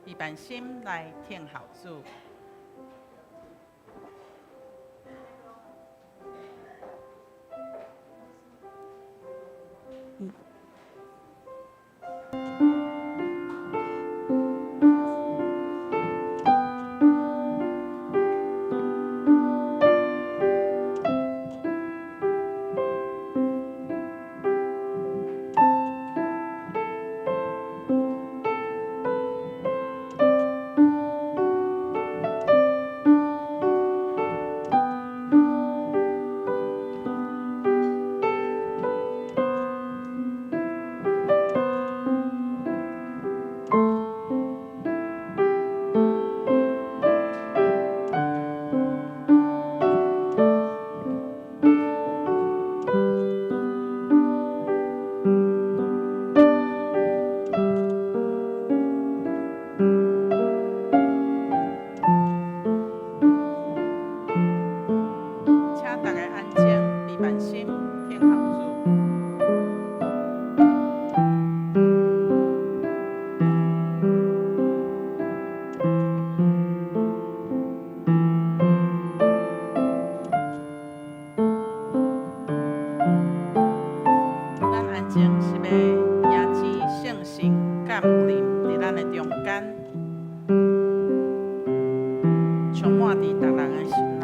彼萬心來聽候主。請大家安靜，閉萬心，聽候主。咱安靜是欲迎接聖神降臨佇咱的中間，充滿佇逐人的心內。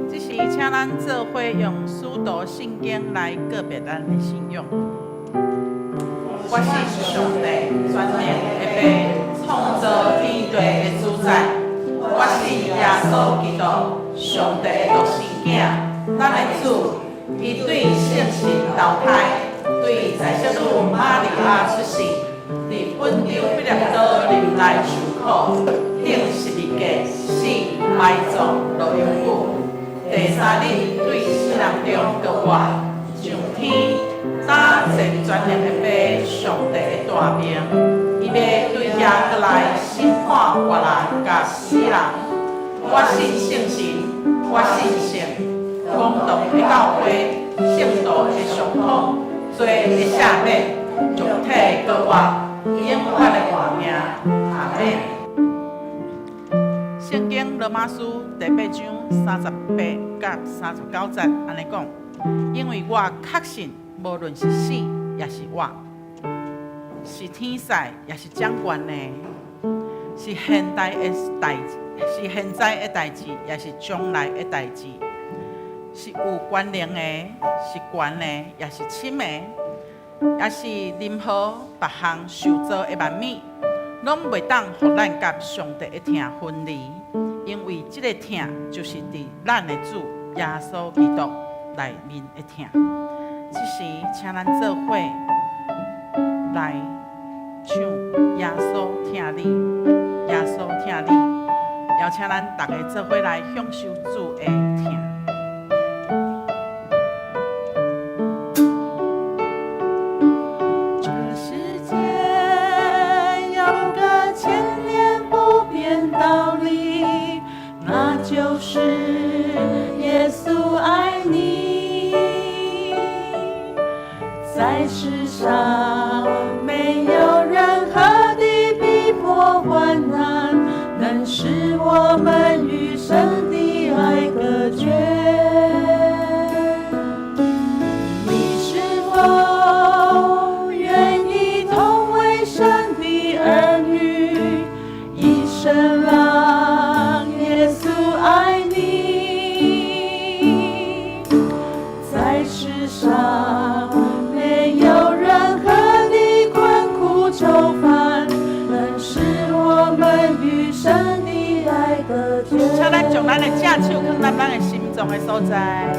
這時，請咱做伙用使徒信經來告白咱的信仰。我信上帝全能的父，創造天地的主宰。我信耶穌基督，上帝的獨生囝，咱的主。伊對聖神投胎，對宰相女瑪利亞出世，佇本丟彼拉多臨來受苦，釘十字架，死，埋葬，落陰府。第三日對死人中復活，上天，擔坐全能的父上帝的大爿。伊欲對遐閣來審判活人佮死人。我信聖神，我信聖公同的教會，聖徒的相通，罪的赦免，肉體的復活，永遠的活命。阿們。聖經羅馬書第八章38佮39節按呢講，因為我確信，無論是死抑是活，是天使抑是掌權的，是現在的代誌，抑是將來的代誌，是有權能的，是懸的，抑是深的，抑是任何別項受造的萬物，攏袂當予咱佮上帝的疼分離，因為這个疼就是佇咱的主耶穌基督內面的疼。這時，請咱做伙來唱耶穌疼你，耶穌疼你，邀請咱逐家做伙來享受主的疼。這世間有個千年不變道理，那就是耶穌愛你。在世上沒有任何的逼迫患難，能使我們與神的愛隔絕。咱的正手囥佇咱的心臟的所在。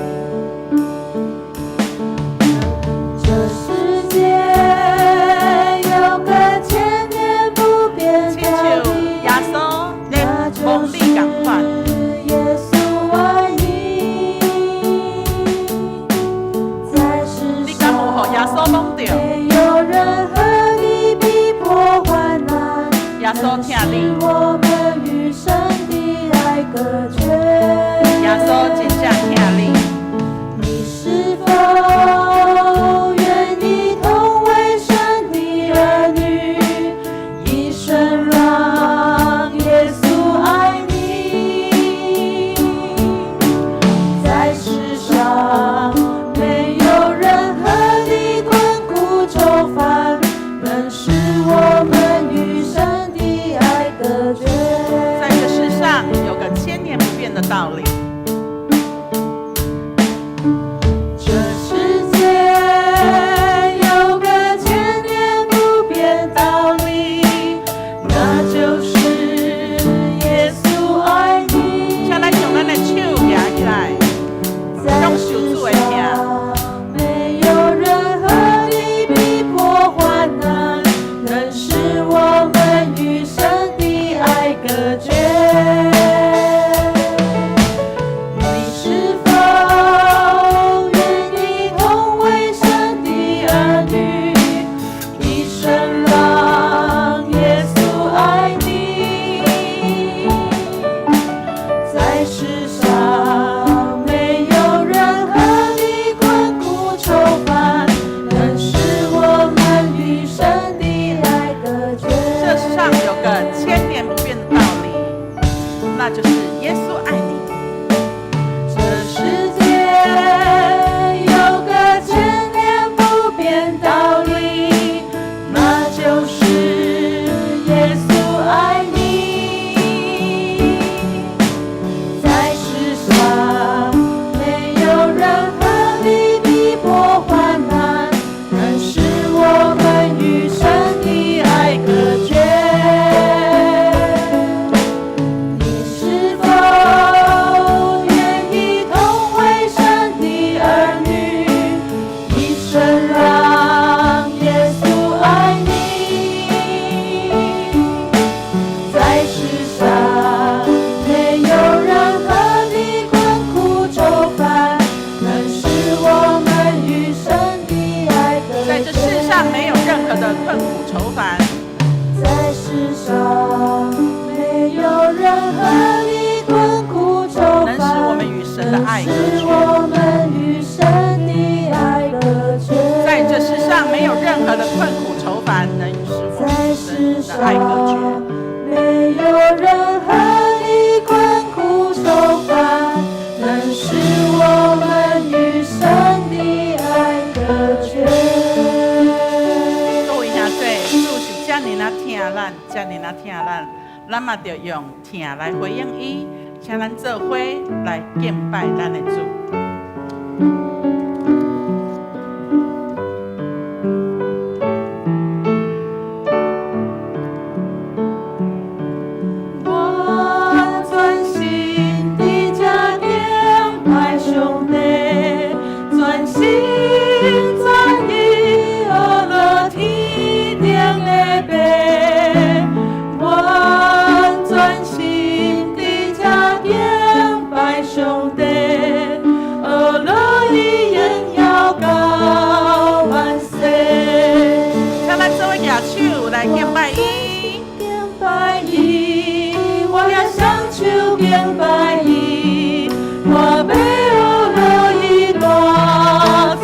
這世界有個千年不變親道像理，耶穌咧摸你仝款，耶穌愛你，在世你敢有予耶穌摸著？沒有任何的逼迫患難，耶穌疼你，我們與神的愛隔絕。耶穌真正疼你。你是否願意同為神的兒女，一生讓耶穌愛你？在世上沒有任何的困苦愁煩，能使我們與神的愛隔絕。在這世上有個千年不變的道理，這世界有個千年不變道理，那就是耶穌愛你。請咱將咱的手舉起來，在享受主的疼。沒有任何的逼迫患難，能使我們與神的愛隔絕。你是否願意同為神的兒女，一生讓耶穌愛你？在世上沒有任何的困苦愁煩，能使我們與神的愛隔絕。這世上有個千年不變的道理，那就是耶穌愛你。這世界有個千年不變道理，那就是耶穌愛你。在世上沒有任何的逼迫患難，能使我們與神的愛隔絕。你是否願意同為神的兒女，一生讓耶穌愛你？在世上沒有任何的困苦愁煩，能使我們與神的愛隔絕。在這世上沒有任何的困苦愁煩，在世上沒有任何的困苦愁煩，能使我們與神的愛隔能使絕。我們與神的愛隔絕。在這世上沒有任何的困苦愁煩，能使我們在與世神的愛隔絕。上沒有任何的困苦愁煩，能使我們與神的愛隔絕。各位兄弟，主是遮爾仔疼咱，遮爾仔疼咱，咱嘛著用疼來回應伊，請咱做伙來敬拜咱的主。我專心佇這敬拜上帝，全心全意學樂天頂的爸。我專心佇這敬拜上帝，學樂伊榮耀到萬世。請咱做伙舉手來敬拜伊。敬拜伊，我也雙手敬拜伊，我欲學樂伊大慈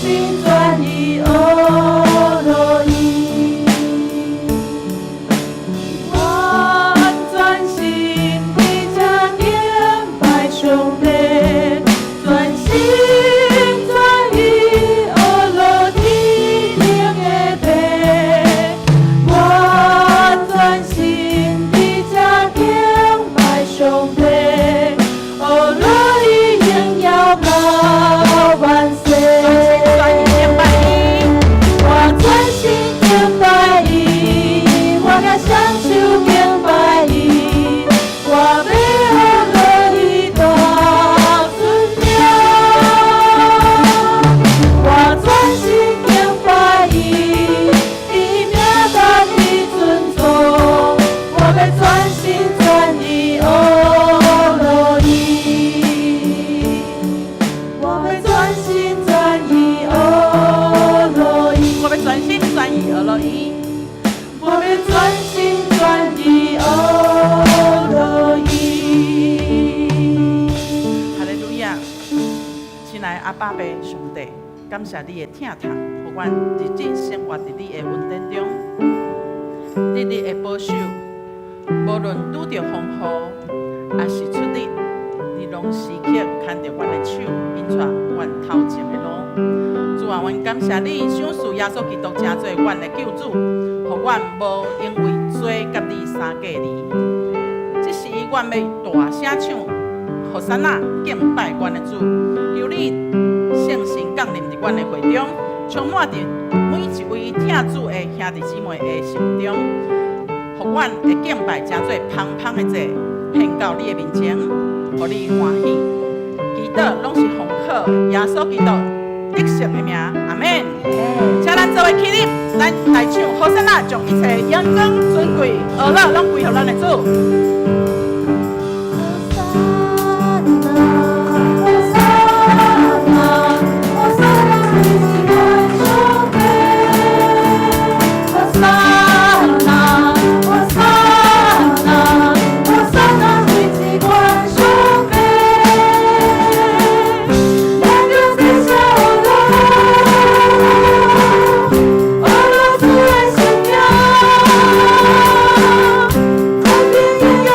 心專意學落伊。我專心佇這敬拜上帝，專心專意學落天頂的父。我專心佇這敬拜上帝，學落伊榮耀到萬世。專心專意敬拜伊。我專心敬拜伊，我舉雙手敬拜伊，我欲學落伊大尊榮。我專心敬拜伊，伊名值得尊崇，我欲專心專意學落伊。我欲專心專意學落伊。我欲專心專意學落伊。我欲專心專意學落伊。哈利路亞！親愛阿爸父上帝，感謝你的疼痛，予阮日日生活佇你的恩典中，得你的保守，無論拄著風雨，抑是出日，你攏時刻牽著阮的手，引帶阮頭前的路。主啊，阮感謝你，賞賜耶穌基督成做阮的救主，予阮無因為罪佮你相隔離。這時，阮欲大聲唱，和散那敬拜阮的主，求你聖神降臨佇阮的會中，充滿佇每一位疼主的兄弟姊妹的心中，予阮的敬拜成做芳芳的祭，獻到你的面前，予你歡喜。祈禱攏是奉靠耶穌基督得勝的名，阿們。請咱做伙起立，咱來唱和散那，將一切榮光尊貴、呵咾攏歸予咱的主。和散那，和散那，和散那，歸至阮上帝。和散那，和散那，和散那，歸至阮上帝。咱就這聲學落，學落主的聖名，看見榮耀。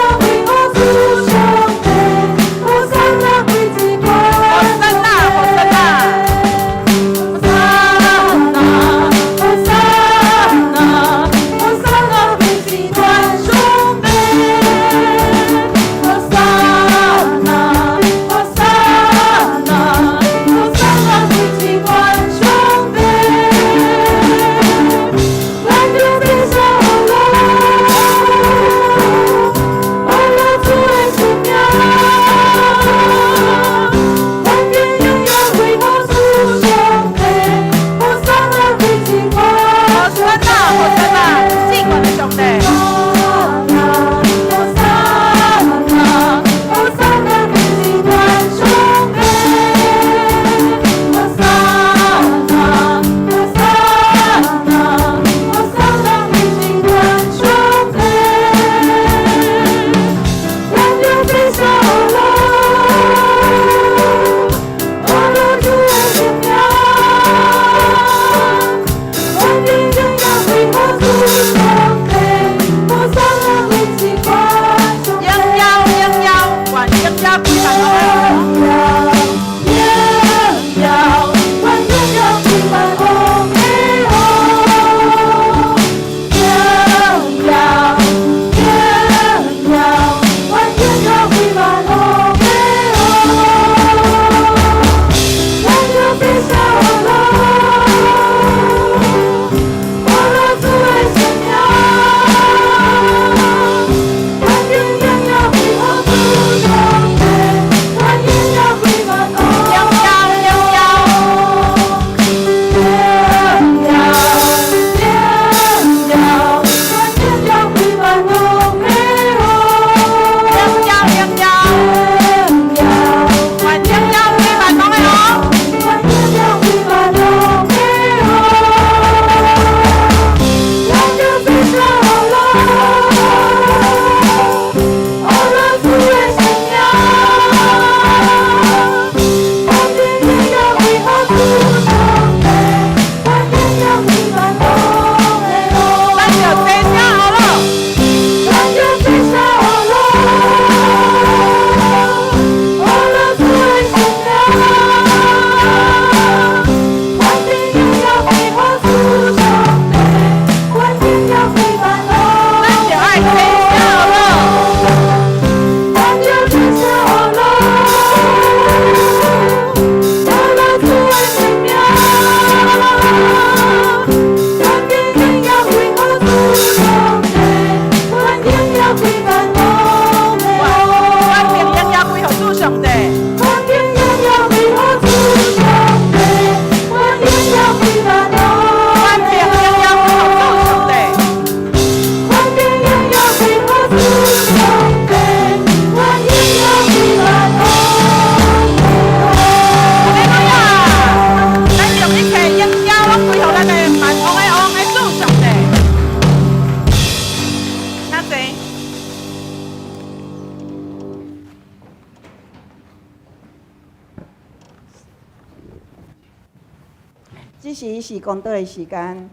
這時是講道的時間，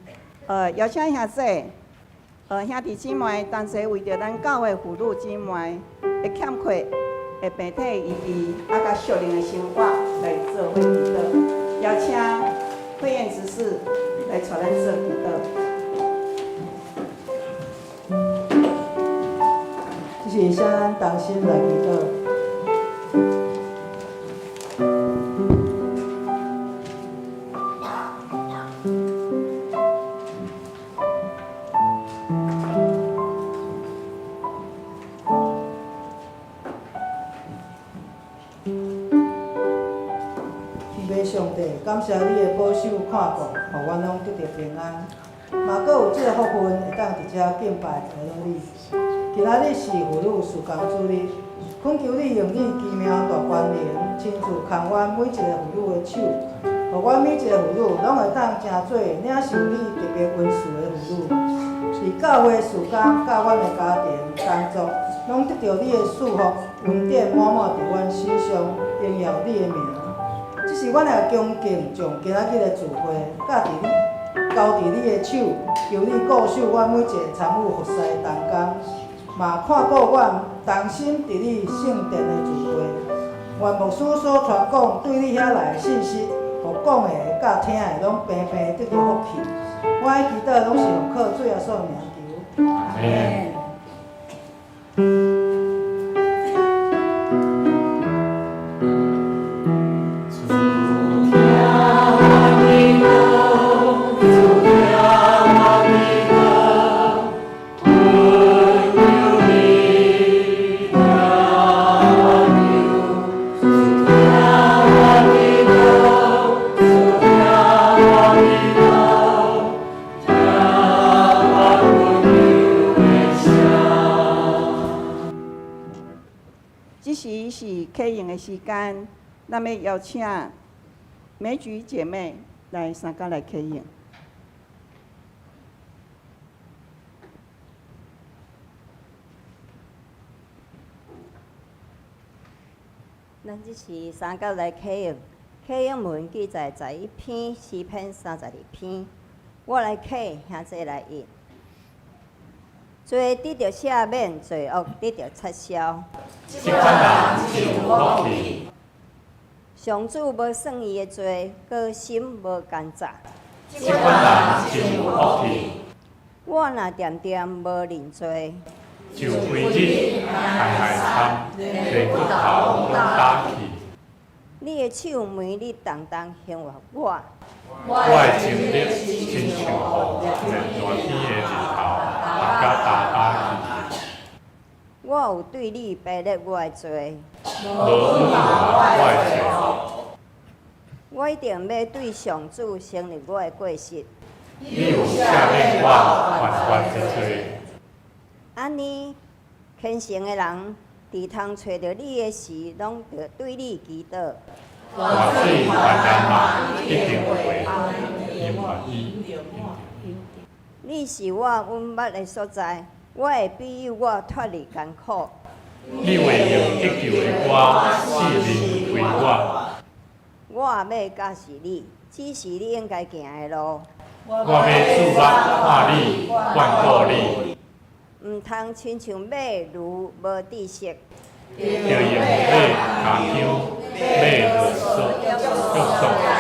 邀請兄姊、兄弟姊妹同齊為著咱教會婦女姊妹的欠缺的病體醫治，佮屬靈的生活來做伙祈禱。邀請慧燕執事來帶咱做祈禱。這時請咱同心來祈禱。天父上帝，感謝你的保守看顧，予阮攏得著平安，嘛閣有這个福分會當佇遮敬拜歌頌你。今仔日是婦女事工主日，懇求你用你奇妙大權能，親自牽阮每一个婦女的手，予阮每一个婦女攏會當成做領受你特別恩賜的婦女。佇教會事工、佮阮的家庭、工作，攏得著你的祝福、恩典滿滿佇阮身上，榮耀你的名。這是阮也恭敬將今仔日的聚會，佮佇你交佇你的手，求你顧守阮每一個參與服侍的同工，嘛看顧阮同心佇你聖殿的聚會。願牧師所傳講對你遐來的信息，予講的佮聽的攏平平得著福氣。我的祈禱攏是奉靠主耶穌的名求。阿們。這時是啟用的時間，咱欲邀請美菊姐妹來參加來啟用。咱這時三甲來啟用，啟用文記載11篇，詩篇32篇。我來啟，兄弟來應。罪得著赦免，罪惡得著擦消。這款人真有福氣。上主無算伊的罪，閣心無奸詐。這款人真有福氣。我若恬恬無認罪，就規日害害慘，連骨頭攏焦去。你的手每日重重刑罰我。我的精力親像予熱熱天的日頭，烘甲焦焦去。我有對你白列我的罪，無隱瞞我的罪惡。我一定欲對上主承認我的過失。你有赦免我犯法的罪。按呢，虔誠的人佇通揣著你的時，攏著對你祈禱。活水源的馬一定會淹沒伊。你是我穩密的所在，我的庇佑我脫離艱苦。你會用得救的歌四面圍我。我欲教示你，指示你應該行的路。我欲注目看你，堅固你。毋通親像馬驢無知識。著用馬鉸槍，馬勒索，約束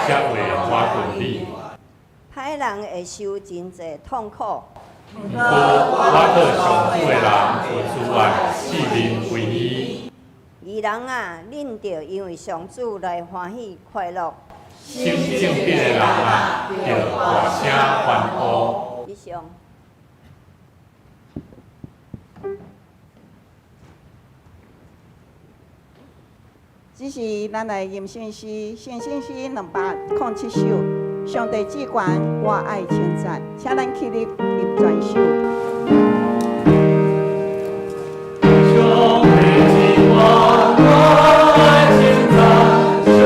才會倚近你。歹人會受真濟痛苦。毋過，倚靠上主的人有資源，四面圍伊。義人啊，恁著因為上主來歡喜快樂。心正直的人啊，著大聲歡呼。以上。這時咱來吟聖詩，聖經詩207首，上帝至懸，我愛稱讚，請咱起立吟全首。上帝至懸，我愛稱讚，常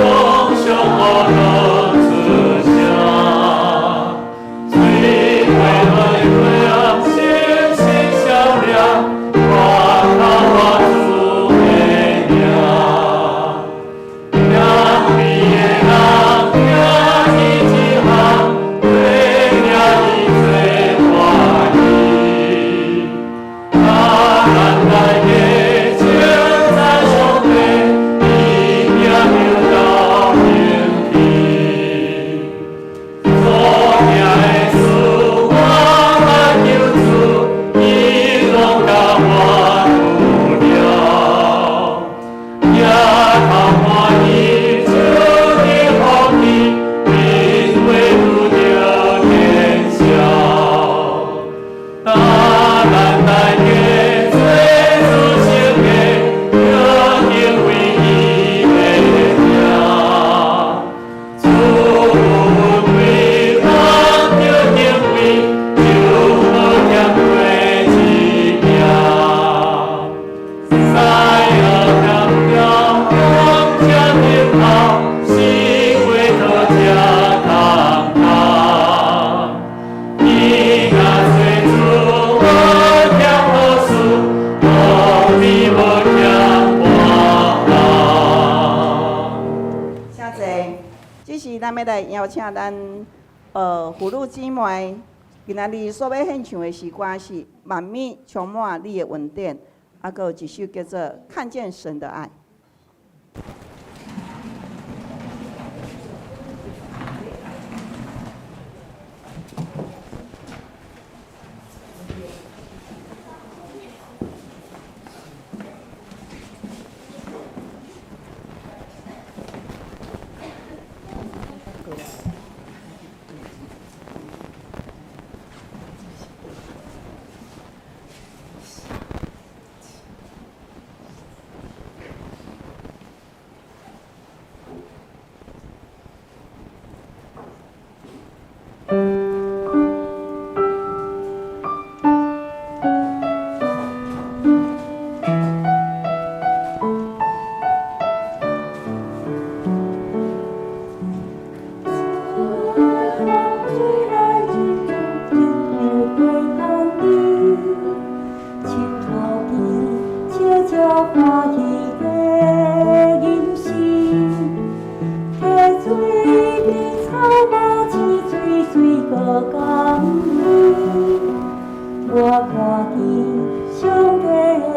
常我樂出聲，水過來過，星星照亮，我靠我主的名。聽見的人聽伊一項，這時咱欲來邀請咱婦女姊妹，今仔日所欲獻唱的詩歌是《萬物充滿你的恩典》，啊，閣有一首叫做《看見神的愛》。 我看見神的愛，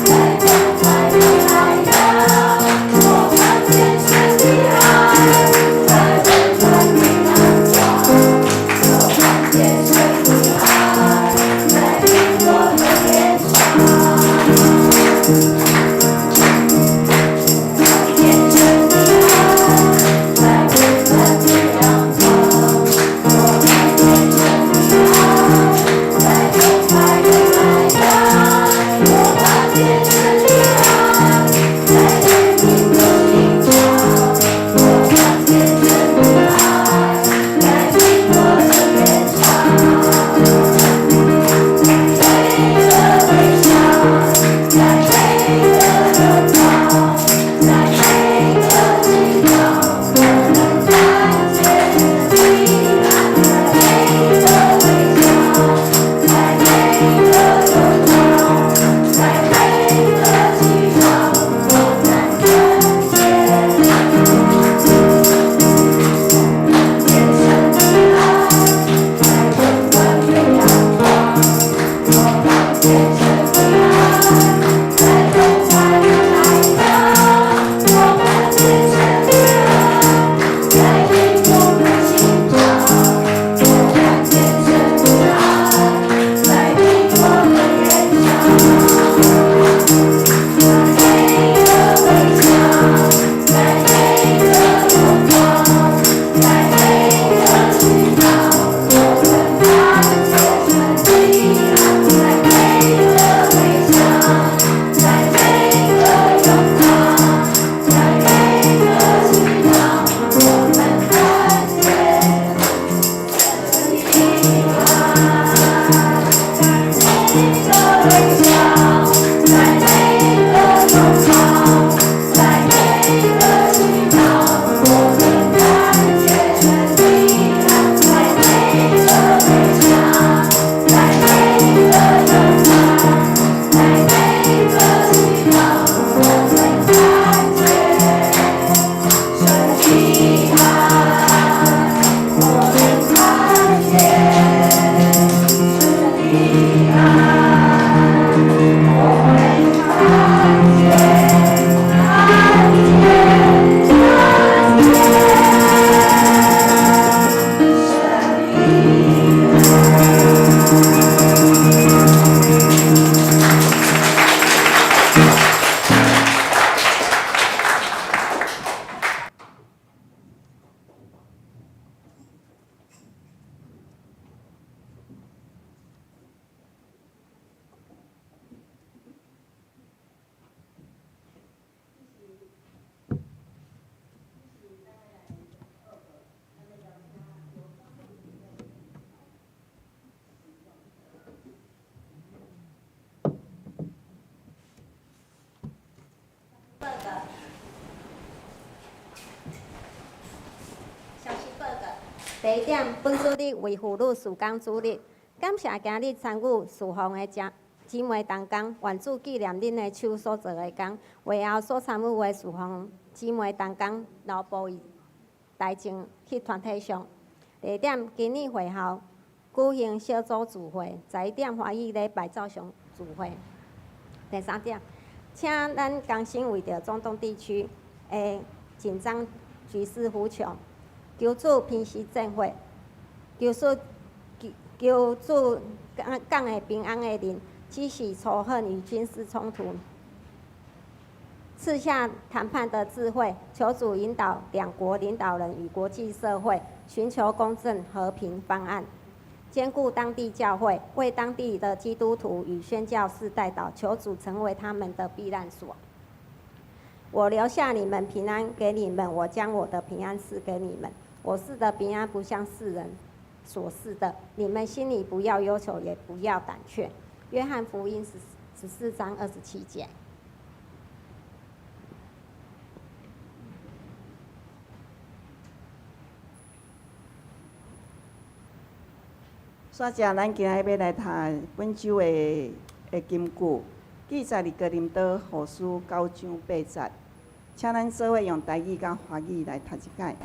在光彩的海洋。第一點，本主日為婦女事工主日，感謝今日參與事奉的姊姊妹同工，願主紀念恁的手所做的工，會後所參與的事奉姊妹同工，留步佇台前去團體上。第二點，今年會後舉行小組聚會，11點華語禮拜照常聚會。第三點，請咱同心為著中東地區的緊張局勢呼求，求主平息戰火，求主求主降降下平安的靈，止息仇恨與軍事衝突，賜下談判的智慧，求主引導兩國領導人與國際社會尋求公正和平方案，堅固當地教會，為當地的基督徒與宣教士代禱，求主成為他們的避難所。我留下你們平安給你們，我將我的平安賜給你們。我賜的平安不像世人所賜的，你們心裡不要憂愁，也不要膽怯。約翰福音14章27節。煞正，咱今仔日欲來讀本週的的金句，記載佇哥林多後書9章8節，請咱做伙用台語佮華語來讀一擺。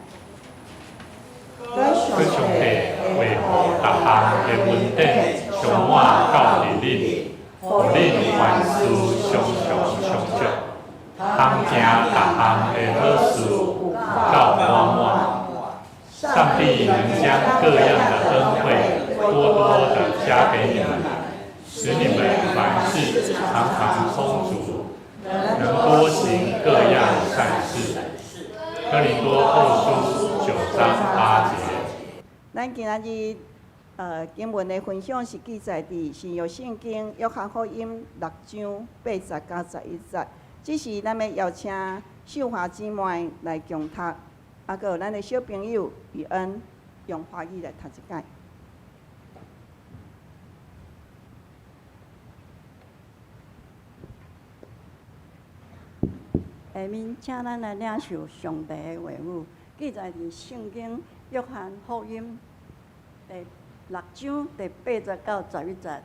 閣上帝話予逐項的恩典充滿到佇恁，予恁凡事常常充足，通行逐項的好事有夠滿滿。上帝能將各樣的恩惠多多的加給你們，使你們凡事常常充足，能多行各樣善事。哥林多後書9章8節。咱今仔日經文的分享是記載佇新約聖經約翰福音6章8節到11節。這時，咱欲邀請秀華姊妹來共讀，啊，閣有咱的小朋友雨恩用華語來讀一擺。下面請咱來領受上帝的話語，記載佇聖經約翰福音第6章第8節到11節。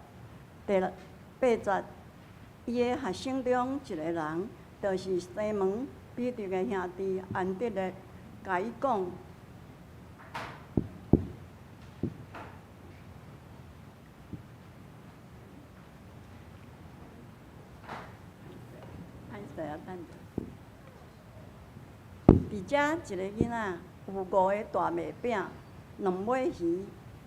第六八節，伊的學生中一個人，就是西門彼得的兄弟安德烈，共伊講。等者。佇遮一個囡仔有五個大麥餅，兩尾魚，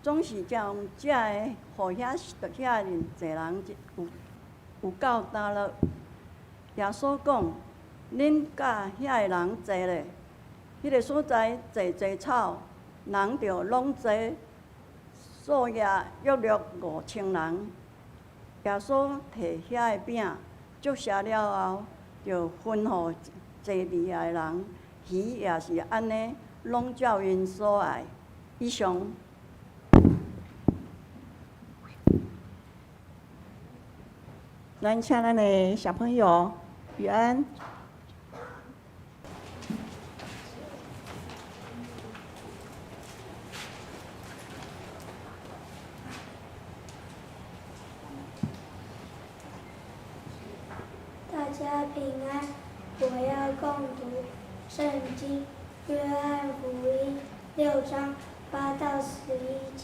總是將食的，予遐遐爾濟人有有夠焦落。耶穌講：恁佮遐个人坐咧，彼个所在濟濟草，人就攏坐，數也約略5000人。耶穌提遐个餅，祝謝了後，就分予坐佇遐的人，魚也是按呢，攏照𪜶所愛。以上。咱請咱的小朋友雨恩。大家平安，我要共讀聖經約翰福音6章8到11節。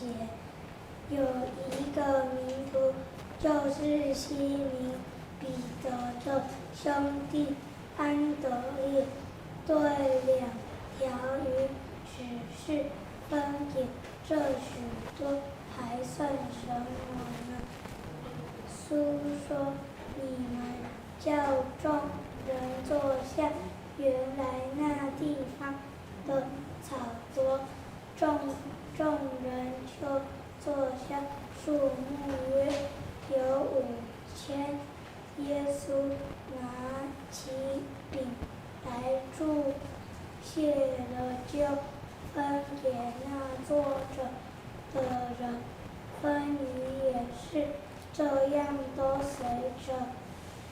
有一個門徒，就是西門彼得的兄弟安德烈，對兩條魚只是分給這許多，還算什麼呢？耶穌說：你們叫眾人坐下。原來那地方的草多，眾眾人就坐下，數目約有5000。耶穌拿起餅來祝謝了，就分給那坐著的人，分魚也是這樣，都隨著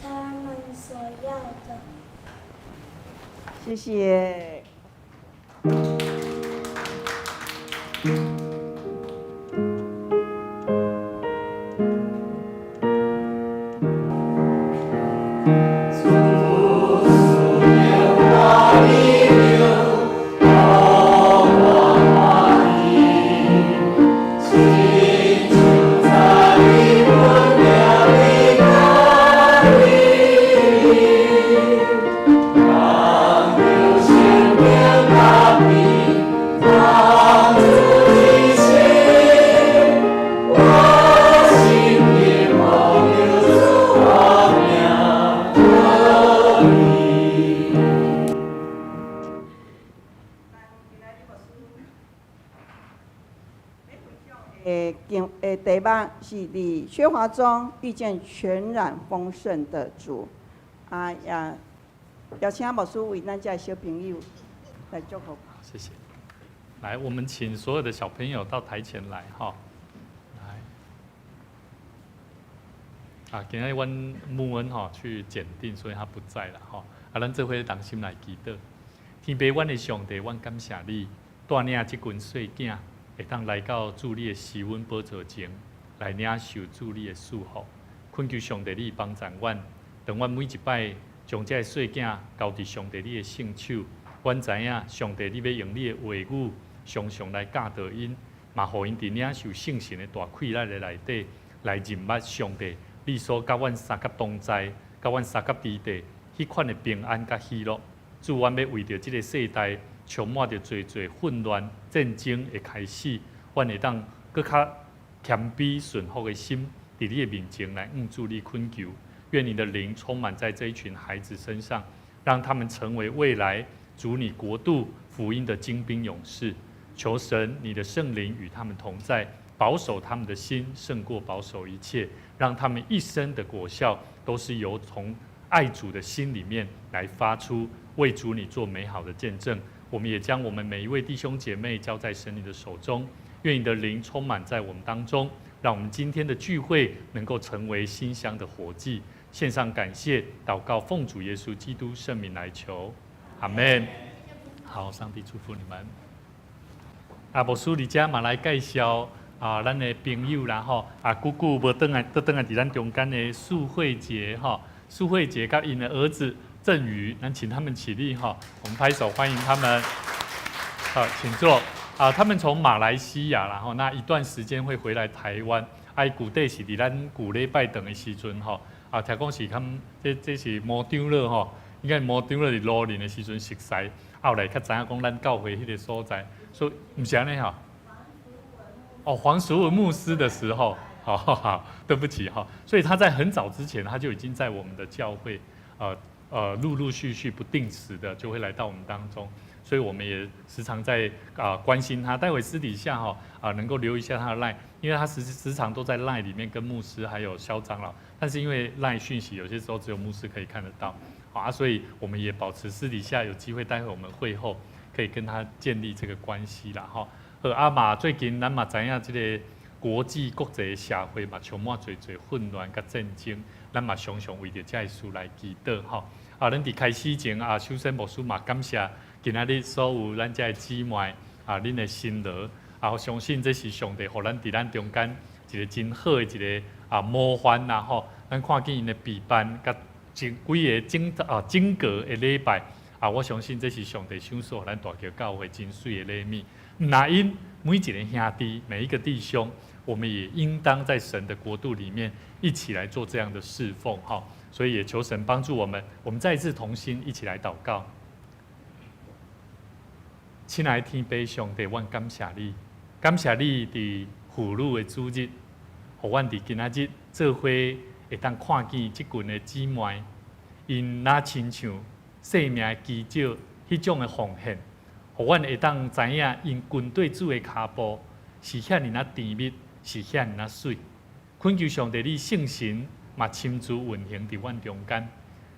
他們所要的。謝謝。題目是佇缺乏中遇見全然豐盛的主。啊，也邀請牧師為咱遮小朋友來祝福。謝謝。來，我們請所有的小朋友到台前來，哈。來。啊，今日阮穆恩哈去檢定，所以他不在了，哈。啊，咱做伙同心來祈禱。天父，阮的上帝，阮感謝你，帶領這群細囝會當來到主你的施恩寶座前，來領受主你的祝福。懇求上帝你幫助阮，當阮每一擺將這个細囝交佇上帝你的聖手，阮知影上帝你欲用你的話語，常常來教導𪜶，嘛予𪜶佇領受聖神的大氣力的內底，來認捌上帝你所佮阮相佮同在，佮阮相佮佇地，彼款的平安佮喜樂。主，阮欲為著這个世代充滿著濟濟混亂、戰爭的開始，阮會當閣較謙卑順服的心，佇你的面前來向主你懇求。願你的靈充滿在這一群孩子身上，讓他們成為未來主你國度福音的精兵勇士。求神你的聖靈與他們同在，保守他們的心勝過保守一切，讓他們一生的果效都是由從愛主的心裡面來發出，為主你做美好的見證。我們也將我們每一位弟兄姐妹交在神你的手中，願你的靈充滿在我們當中，讓我們今天的聚會能夠成為馨香的火祭。獻上感謝，禱告，奉主耶穌基督聖名來求，阿門。好，上帝祝福你們。啊，牧師佇遮嘛來介紹啊，咱的朋友啦吼，啊，久久無轉來，倒轉來佇咱中間的蘇慧杰吼，蘇慧杰佮𪜶的兒子鄭宇，咱請他們起立哈，我們拍手歡迎他們。好，請坐。啊，他們從馬來西亞然後那一段時間會回來台灣。啊，舊底是佇咱舊禮拜堂的時陣吼，啊，聽講是較這是毛長老吼，應該毛長老佇羅林的時陣熟似，後來較知影講咱教會彼个所在，所以毋是按呢吼。哦，黃淑文牧師的時候，好好好，對不起哈，所以他在很早之前他就已經在我們的教會，陸陸續續不定時的就會來到我們當中，所以我們也時常在啊關心他。待會私底下哈啊能夠留一下他的 line，因為他時時常都在 line 裡面跟牧師還有蕭長老，但是因為 line 訊息有些時候只有牧師可以看得到，啊，所以我們也保持私底下有機會，待會我們會後可以跟他建立這個關係啦，哈。好啊嘛，最近咱嘛知影這个國際國際社會嘛充滿濟濟混亂佮戰爭，咱嘛常常為著這个事來祈禱吼。啊，咱佇開始前啊，首先牧師嘛感謝今仔日所有咱遮的姊妹啊，恁的辛勞啊，我相信這是上帝予咱佇咱中間一个真好的一个啊模範啦吼。咱看見𪜶的備辦佮整規个整啊整個的禮拜啊，我相信這是上帝賞賜予咱大橋教會真媠的禮物。毋但𪜶每一个兄弟，每一個弟兄，我們也應當在神的國度裡面一起來做這樣的侍奉，哈。所以也求神幫助我們，我們再一次同心一起來禱告。親愛的天父上帝，阮感謝你，感謝你佇婦女的主日，予阮佇今仔日做伙會當看見這群的姊妹，𪜶若親像生命的基石彼種的奉獻，予阮會當知影𪜶跟綴主的跤步是遐爾仔甜蜜，是遐爾仔媠。懇求上帝，你聖神嘛親自運行佇阮中間。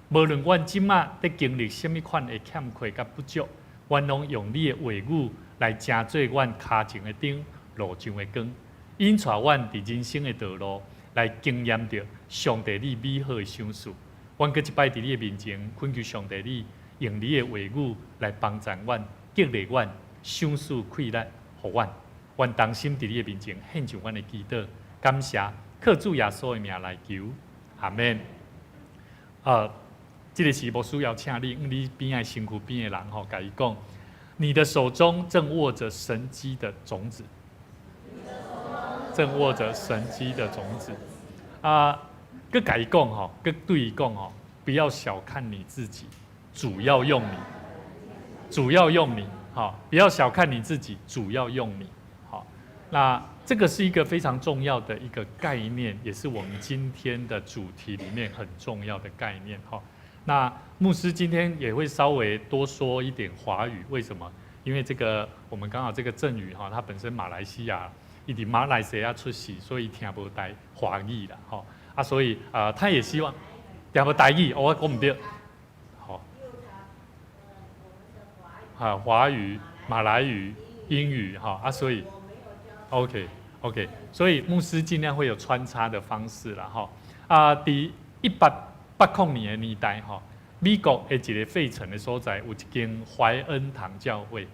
無論阮這馬佇經歷啥物款的欠缺佮不足，阮攏用你的話語來成做阮跤前的燈，路上的光，引帶阮佇人生的道路來經驗著上帝你美好的賞賜。阮閣一擺佇你的面前，懇求上帝你用你的話語來幫助阮，激勵阮，賞賜氣力予阮。阮同心佇你的面前獻上阮的祈禱，感謝靠主耶穌的名來求，阿門。這个是牧師邀請你，你邊仔身軀邊的人吼，共伊講，你的手中正握着神蹟的種子，正握着神蹟的種子。啊，閣共伊講吼，閣對伊講吼，不要小看你自己，主要用你，主要用你，好，不要小看你自己，主要用你，好，那這個是一個非常重要的一個概念，也是我們今天的主題裡面很重要的概念，哈。那牧師今天也會稍微多說一點華語，為什麼？因為這個我們剛好這個鄭宇哈，他本身馬來西亞伊佇馬來西亞出世，所以聽無台華語啦，吼啊，所以啊，他也希望聽無台語，我講毋對，吼，啊，華語、馬來語、英語，哈啊，所以，OK OK，所以牧師盡量會有穿插的方式啦，吼啊，佇1880年的年代，吼，美國的一個費城的所在有一間懷恩堂教會，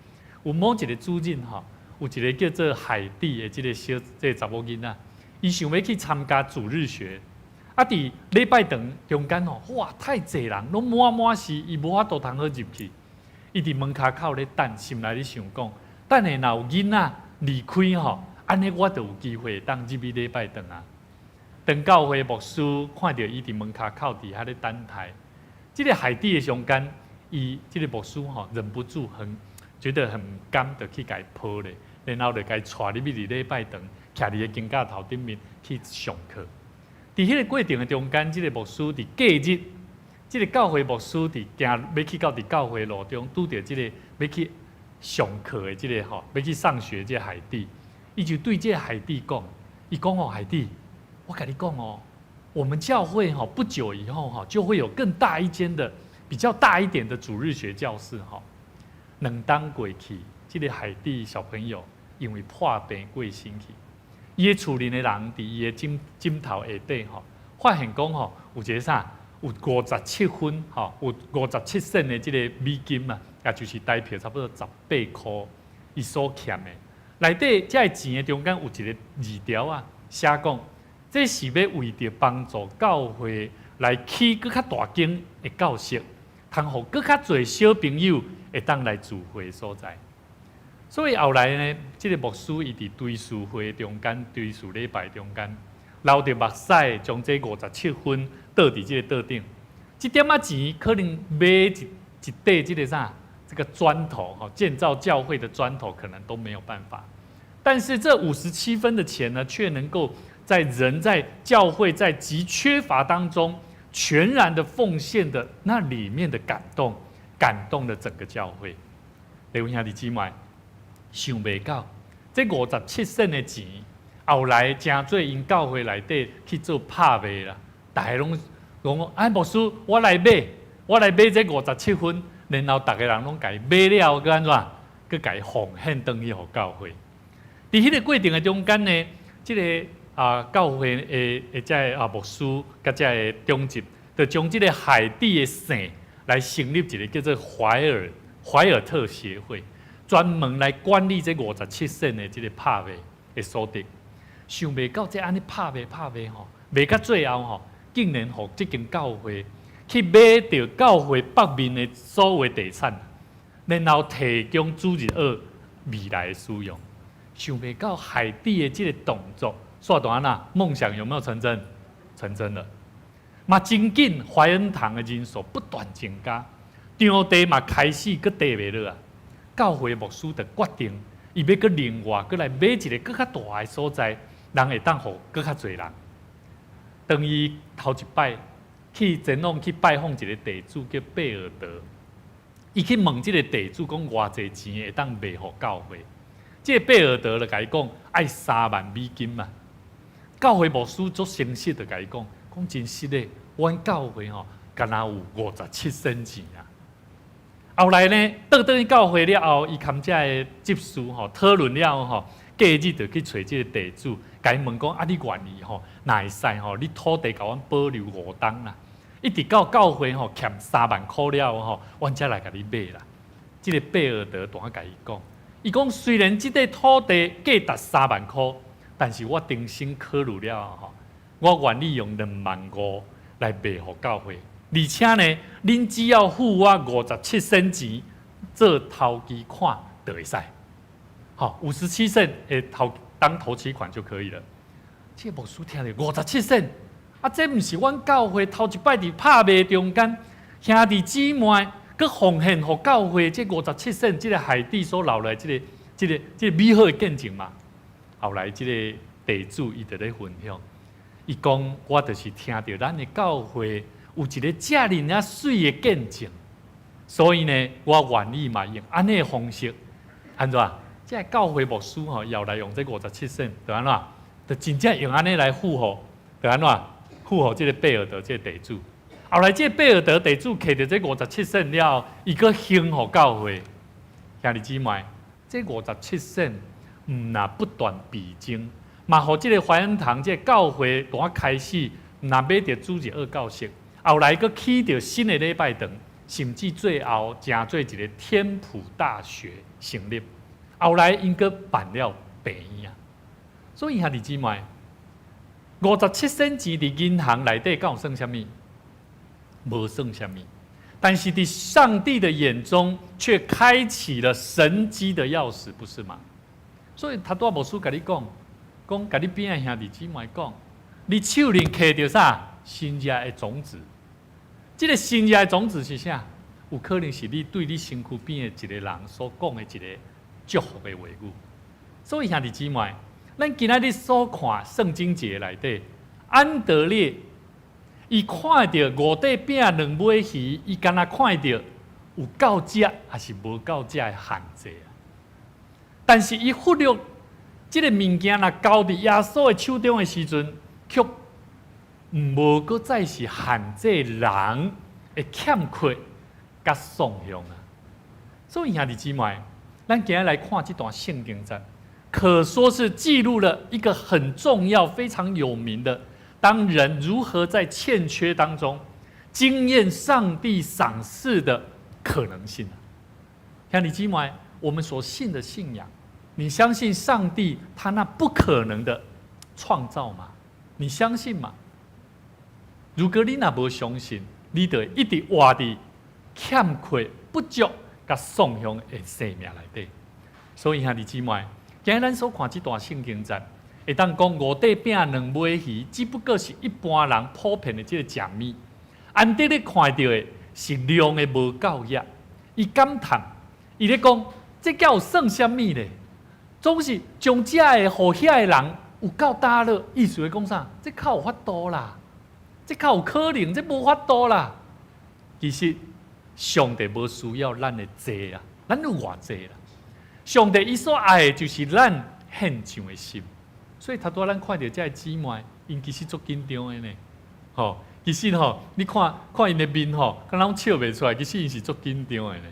有某一個主任，吼，有一個叫做海蒂的這個小這個查某囡仔，伊想欲去參加主日學，啊，佇禮拜堂中間吼，哇，太濟人，攏滿滿是，伊無法度通好入去。伊佇門跤口咧等，心內咧想講，等下若有囡仔離開吼，按呢我就有機會當入去禮拜堂啊。當教會牧師看著伊佇門跤口佇遐咧等待，這個海蒂的中間，伊這個牧師吼忍不住很覺得很甘，就去共伊抱咧。然後就共伊帶入去禮拜堂，徛佇個經架頭頂面去上課。佇彼個過程的中間，這個牧師佇隔日，這個教會牧師佇行欲去到佇教會路中，拄著這個欲去上課的這個吼，欲去上學這個海蒂，伊就對這個海蒂講：伊講哦，海蒂，我共你講哦，我們教會吼不久以後吼就會有更大一間的、比較大一點的主日學教室吼。兩冬過去，這個海蒂小朋友因為破病過身去，伊的厝裡的人佇伊的枕枕頭下底吼，發現講吼有一個啥，有57分吼，有57仙的這個美金啊，也就是台幣差不多18箍，伊所欠的。內底這个錢的中間有一個字條啊，寫講這是欲為著幫助教會來起閣較大間的教室，通予閣較濟小朋友會當來聚會的所在。所以後來呢，這個牧師伊佇追思會中間、追思禮拜中間，流著目屎，將這57分倒佇這個桌頂。這點仔錢可能買一一塊這個啥，這個磚頭吼，建造教會的磚頭可能都沒有辦法。但是這57分的錢呢，卻能夠在人在教會在極缺乏當中，全然的奉獻的那裡面的感動，感動了整個教會。各位兄弟姊妹，想袂到，這57仙的錢，後來成做𪜶教會內底去做拍賣啦，逐家攏講，哎，牧師，我來買，我來買這五十七分，然後逐家人攏共伊買了，閣按怎？閣共伊奉獻轉去予教會。佇彼個過程的中間呢，這個啊教會的的這个啊牧師佮這个長執，就將這個海蒂的姓來成立一個叫做懷爾特協會，專門來管理這五十七仙的這個拍賣的所得。想袂到這按呢拍賣拍賣吼，賣到最後吼，竟然予這間教會去買著教會北面的所有地產，然後提供主日學未來的使用。想袂到海蒂的這個動作，煞著按怎？夢想有沒有成真？成真了。嘛真緊，懷恩堂的人數不斷增加，場地嘛開始閣綴袂落啊。教會牧師就決定，伊欲閣另外閣來買一個閣較大的所在，人會當予閣較濟人。當伊頭一擺去前往去拜訪一個地主叫貝爾德，伊去問這個地主講偌濟錢會當賣予教會。這個貝爾德就共伊講愛3萬美金嘛。教會牧師足誠實就共伊講，講真實的，阮教會吼，敢若有57仙錢啊。後來呢，倒轉去教會了後，伊含這个執事吼討論了後，隔日就去揣這個地主，共伊問講啊，你願意吼，若會使吼，你土地共阮保留5冬啦，一直到教會吼欠3萬箍了後吼，阮才來共你買啦。這個貝爾德拄仔共伊講，伊講雖然這塊土地價值三萬箍，但是我重新考慮了後吼，我願意用2萬5來賣予教會。而且呢，恁只要付我五十七仙錢做頭期款就會使，好，57仙的頭當頭期款就可以了。這個牧師聽著五十七仙，啊，這毋是阮教會頭一擺佇拍賣中間兄弟姊妹閣奉獻予教會這五十七仙，這個海蒂所留來這個美好的見證嘛。後來這個地主伊就咧分享，伊講我就是聽著咱的教會有一個遮爾仔媠的見證，所以呢，我願意嘛用按呢的方式，按怎？這个教會牧師吼，後來用這57仙，就按怎？就真正用按呢來付予，就按怎？付予這个貝爾德這个地主。後來這個貝爾德地主摕著這五十七仙了後，伊閣還予教會。兄弟姊妹，這五十七仙毋若不斷倍增，嘛予這个懷恩堂這个教會剛開始，毋若買著主日學教室，後來閣起著新的禮拜堂，甚至最後成做一个天普大學成立。後來𪜶閣辦了病院啊。所以兄弟姊妹，57仙錢佇銀行內底敢有算啥物？無算啥物。但是佇上帝的眼中，卻開啟了神蹟的鑰匙，不是嗎？所以頭拄仔牧師共你講，講共你邊仔兄弟姊妹講，你手裡揢著啥？新芽的種子。這个新芽的種子是啥？有可能是你對你身軀邊的一个人所講的一个祝福的話語。所以兄弟姊妹，咱今仔日所看聖經節內底，安德烈伊看著五塊餅兩尾魚，伊敢若看著有夠食，抑是無夠食的限制啊。但是伊忽略這个物件，若交佇耶穌的手中的時陣，卻無閣再是限制人的欠缺佮送向啊。所以兄弟姊妹，咱今日來看這段聖經節，可說是記錄了一個很重要、非常有名的，當人如何在欠缺當中經驗上帝賞賜的可能性。兄弟姊妹，我們所信的信仰，你相信上帝他那不可能的創造嗎？你相信嗎？如果你若無相信，你就一直活佇欠缺、不足、佮喪向的生命內底。所以兄弟姊妹，今日咱所看這段聖經節，會當講五塊餅兩尾魚，只不過是一般人普遍的這个食物。安德烈看著的是量的無夠額，伊感嘆，伊咧講，這敢有算啥物咧？總是將這个予遐个人有夠焦了，意思咧講啥？這較有法度啦，這較有可能，這無法度啦。其實上帝無需要咱的濟啊，咱有偌濟啦。上帝伊所愛的就是咱獻上的心。所以頭拄仔咱看著這个姊妹，𪜶其實足緊張的呢。吼，其實吼，你看看𪜶的面吼，敢若攏笑袂出來，其實𪜶是足緊張的呢。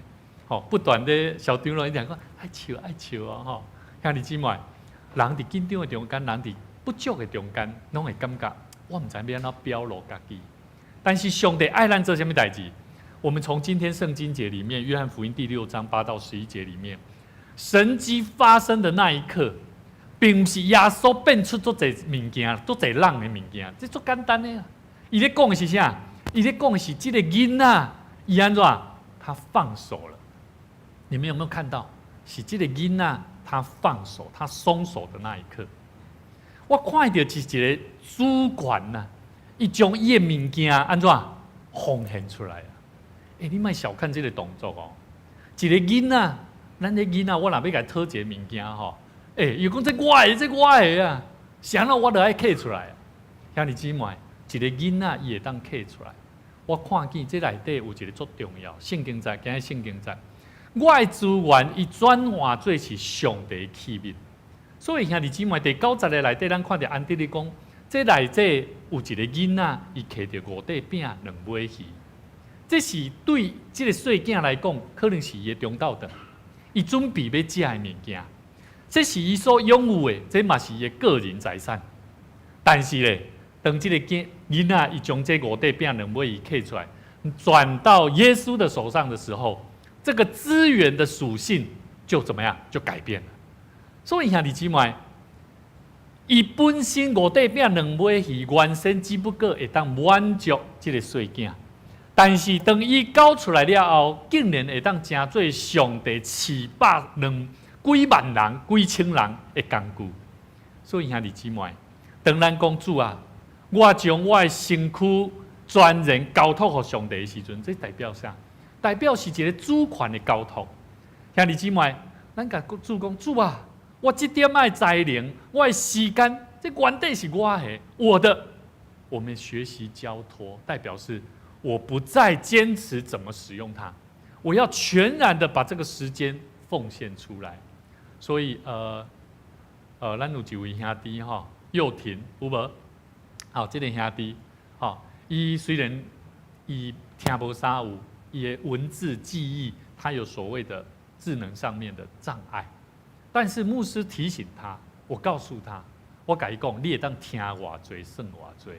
吼，不斷咧小張羅，伊定講愛笑愛笑哦，吼。兄弟姊妹，人佇緊張的中間，人佇不足的中間，攏會感覺我毋知欲按怎表露家己。但是上帝愛咱做啥物代誌？我們從今天聖經節裡面，約翰福音第六章8到11節裡面，神蹟發生的那一刻，並毋是耶穌變出足濟物件，足濟人的物件，這足簡單的啊。伊咧講的是啥？伊咧講的是這个囡仔，伊按怎？他放手了。你們有沒有看到？是這个囡仔他放手，他鬆手的那一刻。我看著是一个主權吶，伊將伊的物件按怎奉獻出來啊？欸，你莫小看這个動作哦。一个囡仔，咱這囡仔，我若欲共伊討一个物件吼，欸，伊講這我的，這我的啊，是按怎我都愛揢出來。兄弟姊妹，一个囡仔伊會當揢出來。我看見這內底有一个足重要，聖經節，今日聖經節，我的資源伊轉換做是上帝的器皿。所以兄弟姊妹，第九節的內底，咱看著安德烈講，這內底有一个囡仔，伊揢著五塊餅兩尾魚，這是對這个細囝來講，可能是伊的中晝頓，伊準備欲食的物件，這是伊所擁有的，這嘛是伊的個人財產。但是咧，當這个囝囡仔伊將這五塊餅兩尾魚揢出來，轉到耶穌的手上的時候，這个資源的屬性就怎麼樣？就改變了。所以兄弟姊妹，伊本身五塊餅兩尾魚，原先只不過會當滿足這个細囝，但是當伊交出來了後，竟然會當成做上帝飼飽兩幾萬人、幾千人的工具。所以兄弟姊妹，當咱講主啊，我將我的身軀全然交託予上帝的時陣，這代表啥？代表是一个主權的交託。兄弟姊妹，咱共主講，主啊，我這點仔的才能，我的時間，這原底是我的，我的。我們學習交託，代表是我不再堅持怎麼使用它，我要全然的把這個時間奉獻出來。所以咱有一位兄弟吼，幼婷有無？好，這个兄弟，吼，伊雖然伊聽無啥有，伊的文字記憶，他有所謂的智能上面的障礙，但是牧師提醒他，我告訴他，我共伊講，你會當聽偌濟算偌濟，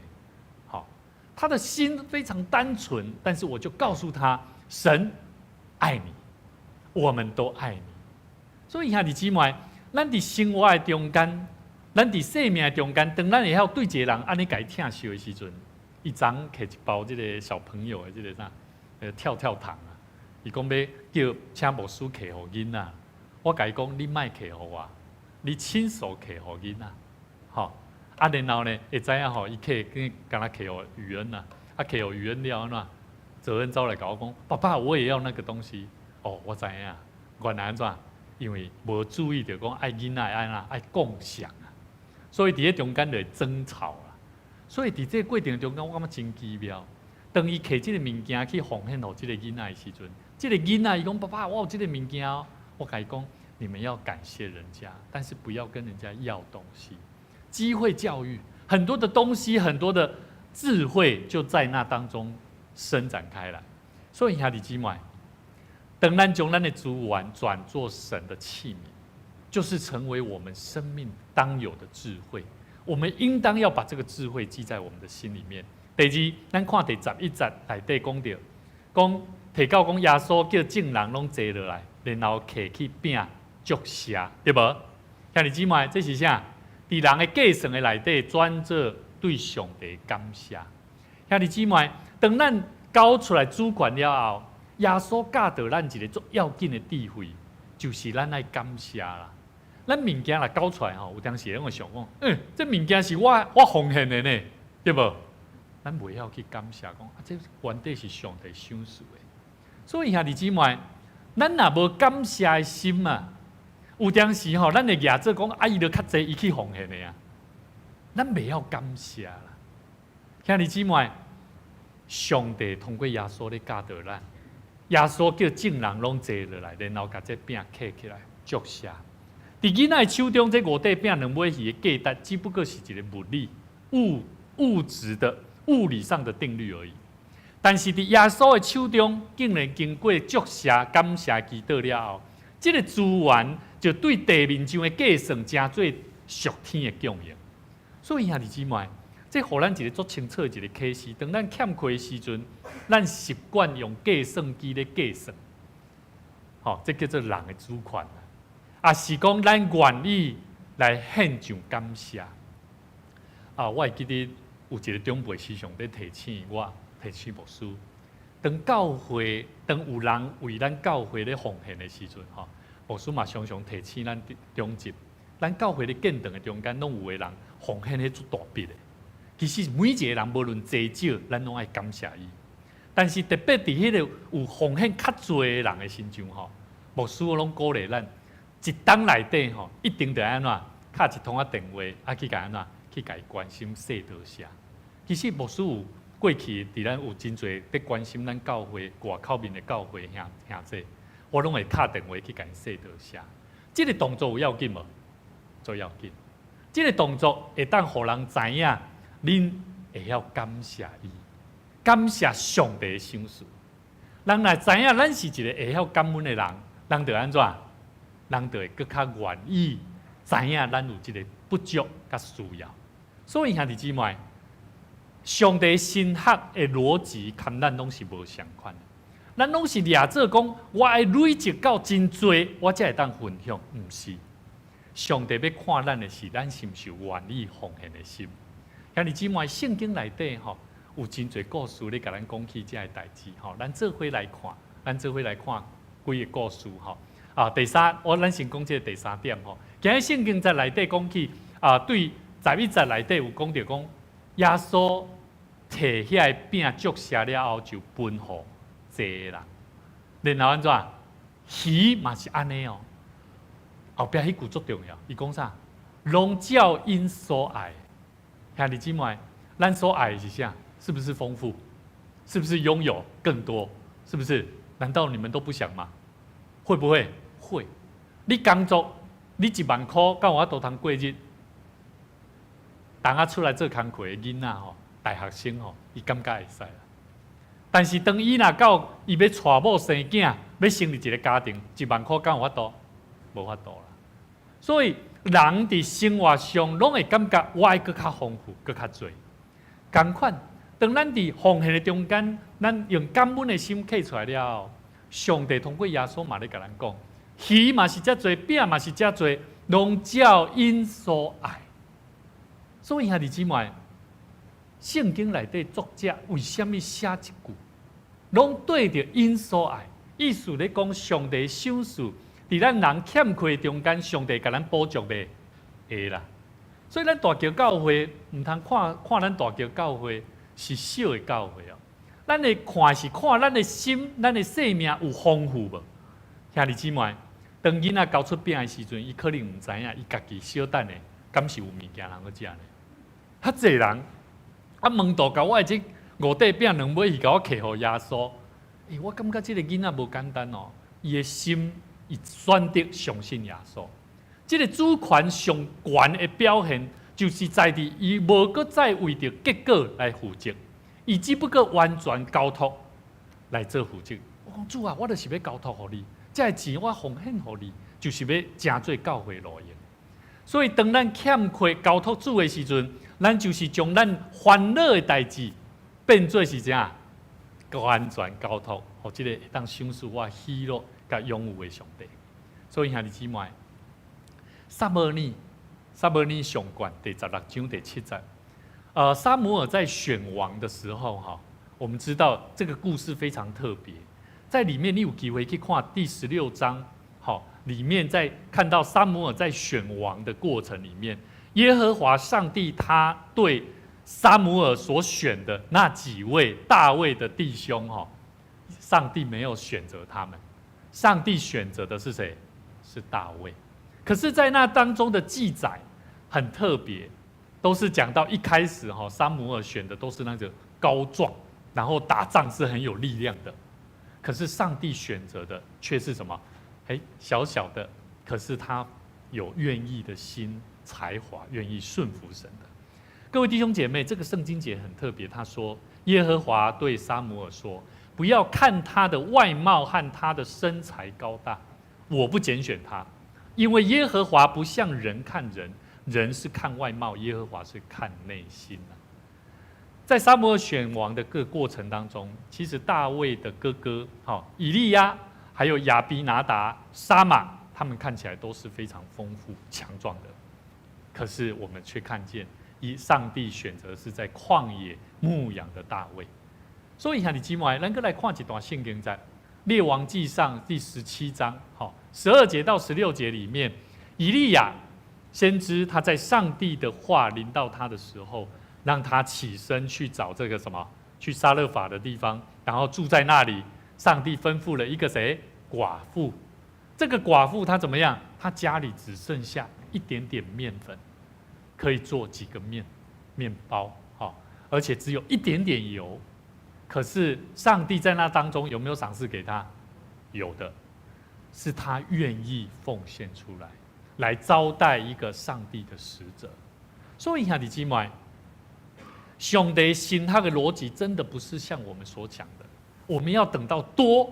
好，他的心非常單純，但是我就告訴他，神愛你，我們都愛你，所以兄弟姊妹，咱佇生活的中間，咱佇生命的中間，當咱會曉對一个人按呢共伊疼惜的時陣，伊昨摕一包這个小朋友的這个啥，跳跳糖啊，伊講欲叫請牧師摕予囡仔，我共伊講，你莫摕予我，你親手摕予囡仔，吼，啊，然後呢，會知影吼，伊摕跟敢若摕予宇恩啊，啊，摕予宇恩了按怎？澤恩走來共我講，爸爸，我也要那個東西。哦，我知影，原來按怎？因為無注意著講愛囡仔愛按怎愛共享啊，所以佇咧中間就會爭吵啦。所以佇這個過程中間，我感覺真奇妙。當伊摕這個物件去奉獻予這个囡仔的時陣，這个囡仔伊講：爸爸，我有這個物件哦。我共伊講，你們要感謝人家，但是不要跟人家要東西。機會教育，很多的東西，很多的智慧就在那當中伸展開來。所以兄弟姊妹，當咱將咱的資源轉做神的器皿，就是成為我們生命當有的智慧。我們應當要把這個智慧記在我們的心裡面。第二，咱看第十一節內底講著，講提到講耶穌叫眾人攏坐落來，然後揢起餅祝謝，對無？兄弟姊妹，這是啥？佇人的計算的內底轉做對上帝感謝。兄弟姊妹，當咱交出來主權了後，耶穌教導咱一个足要緊的智慧，就是咱愛感謝啦。咱物件若交出來吼，有當時攏會想講，這物件是我奉獻的呢，對無？咱袂曉去感謝講，啊，這原底是上帝賞賜的。所以兄弟姊妹，咱若無感謝的心啊，有當時吼，咱會舉做講，啊，伊著較濟，伊去奉獻的啊，咱袂曉感謝啦。兄弟姊妹，上帝通過耶穌咧教導咱，耶穌叫眾人攏坐落來，然後共這餅揢起來祝謝。佇囡仔手中，這五塊餅兩尾魚的價值，只不過是一个物理物質的物理上的定律而已。但是佇耶穌的手中，竟然經過祝謝、感謝祈禱了後，這个資源就對地面上的計算，成做屬天的供應。所以兄弟姊妹，這予咱一个足清楚的一个啟示。當咱欠缺的時陣，咱習慣用計算機咧計算，吼，這叫做人的主權。啊，是講咱願意來獻上感謝。啊，我會記得有一个長輩時常咧提醒我，提醒牧師，當教會當有人為咱教會咧奉獻的時陣，吼，牧師嘛常常提醒咱長執，咱教會咧建堂的中間，攏有个人奉獻彼足大筆的。其實每一个人無論濟少，咱攏愛感謝伊。但是特別佇彼個有奉獻較濟的人的身上，吼，牧師攏鼓勵咱，一冬內底吼，一定著按怎，敲一通仔電話，啊去共按怎，去共伊關心說多謝。其實牧師有過去佇咱有真濟咧關心咱教會外口面的教會兄兄弟，我攏會敲電話去共𪜶說多謝。這个動作有要緊無？足要緊。這个動作會當予人知影，恁會曉感謝伊，感謝上帝的賞賜。人若知影咱是一个會曉感恩的人，人就按怎？人就會閣較願意知影咱有這个不足佮需要。所以兄弟姊妹，上帝神學的邏輯佮咱攏是無相仝的。咱攏是掠做講，我愛累積到真濟，我才會當分享，毋是。上帝欲看咱的是，咱是毋是有願意奉獻的心。兄弟姊妹，聖經內底吼有真濟故事咧，共咱講起這个代誌吼。咱做伙來看，咱做伙來看幾个故事吼。啊，第三，我咱先講這个第三點吼。今日聖經在內底講起啊，對十一節內底有講著講，耶穌提遐个餅祝謝了後，就分予濟人。然後按怎？魚嘛是按呢哦。後壁彼句足重要，伊講啥？攏照𪜶所愛。兄弟姊妹，咱所愛的是啥？是不是豐富？是不是擁有更多？是不是？難道你們都不想嗎？會不會？會。你工作，你1萬箍敢有法度通過日？當仔出來做工課的囡仔吼，大學生吼，伊感覺會使啦。但是當伊若到伊欲娶某生囝，欲成立一個家庭，一萬箍敢有法度？無法度啦。所以人佇生活上攏會感覺我愛閣較豐富，閣較濟。仝款，當咱佇奉獻的中間，咱用感恩的心揢出來了後，上帝通過耶穌嘛咧共咱講，魚嘛是遮濟，餅嘛是遮濟，攏照𪜶所愛。所以兄弟姊妹，聖經內底作者為啥物寫這句？攏對著𪜶所愛，意思咧講上帝賞賜，佇咱人欠缺中間，上帝共咱補足袂？會啦。所以咱大橋教會毋通看看咱大橋教會是小的教會哦。咱會看是看咱的心，咱的生命有豐富無？兄弟姊妹，當囡仔交出餅的時陣，伊可能毋知影，伊家己小等下，敢是有物件通好食呢？較濟人啊，門徒共我的這五塊餅兩尾魚，共我揢予耶穌。欸，我感覺這个囡仔無簡單哦，伊的心，伊選擇相信耶穌。這个主權上懸的表現，就是在佇伊無閣再為著結果來負責，伊只不過完全交託來做負責。我講主啊，我就是欲交託予你，這个錢我奉獻予你，就是欲成做教會路用。所以當咱欠缺交託主的時陣，咱就是將咱煩惱的代誌變做是啥？完全交託予這个會當賞賜我喜樂佮擁有的上帝。所以兄弟姊妹，撒母耳，撒母耳上卷第十六章第七節。撒母耳在選王的時候，哈，我們知道這個故事非常特別，在裡面你有機會去看第16章，好，裡面在看到撒母耳在選王的過程裡面，耶和華上帝他對撒母耳所選的那幾位大衛的弟兄，哈，上帝沒有選擇他們，上帝選擇的是誰？是大衛。可是，在那當中的記載很特別，都是講到一開始，哈，撒母耳選的都是那個高壯，然後打仗是很有力量的。可是上帝選擇的卻是什麼？哎，小小的，可是他有願意的心、才華，願意順服神的。各位弟兄姐妹，這個聖經節很特別，他說：耶和華對撒母耳說，不要看他的外貌和他的身材高大，我不揀選他，因為耶和華不像人看人，人是看外貌，耶和華是看內心。在撒母耳選王的各過程當中，其實大衛的哥哥哈以利押，還有亞比拿達、沙瑪，他們看起來都是非常豐富強壯的，可是我們卻看見，以上帝選擇是在曠野牧羊的大衛。所以兄弟姊妹，咱閣來看一段聖經在列王紀上第17章，好，12節到16節裡面，以利亞先知他在上帝的話臨到他的時候，讓他起身去找這個什麼，去撒勒法的地方，然後住在那裡。上帝吩咐了一個誰？寡婦。這個寡婦她怎麼樣？她家裡只剩下一點點麵粉，可以做幾個麵包，好，而且只有一點點油。可是上帝在那當中有沒有賞賜給他？有的，是他願意奉獻出來，來招待一個上帝的使者。所以兄弟姊妹，上帝神學的邏輯真的不是像我們所講的，我們要等到多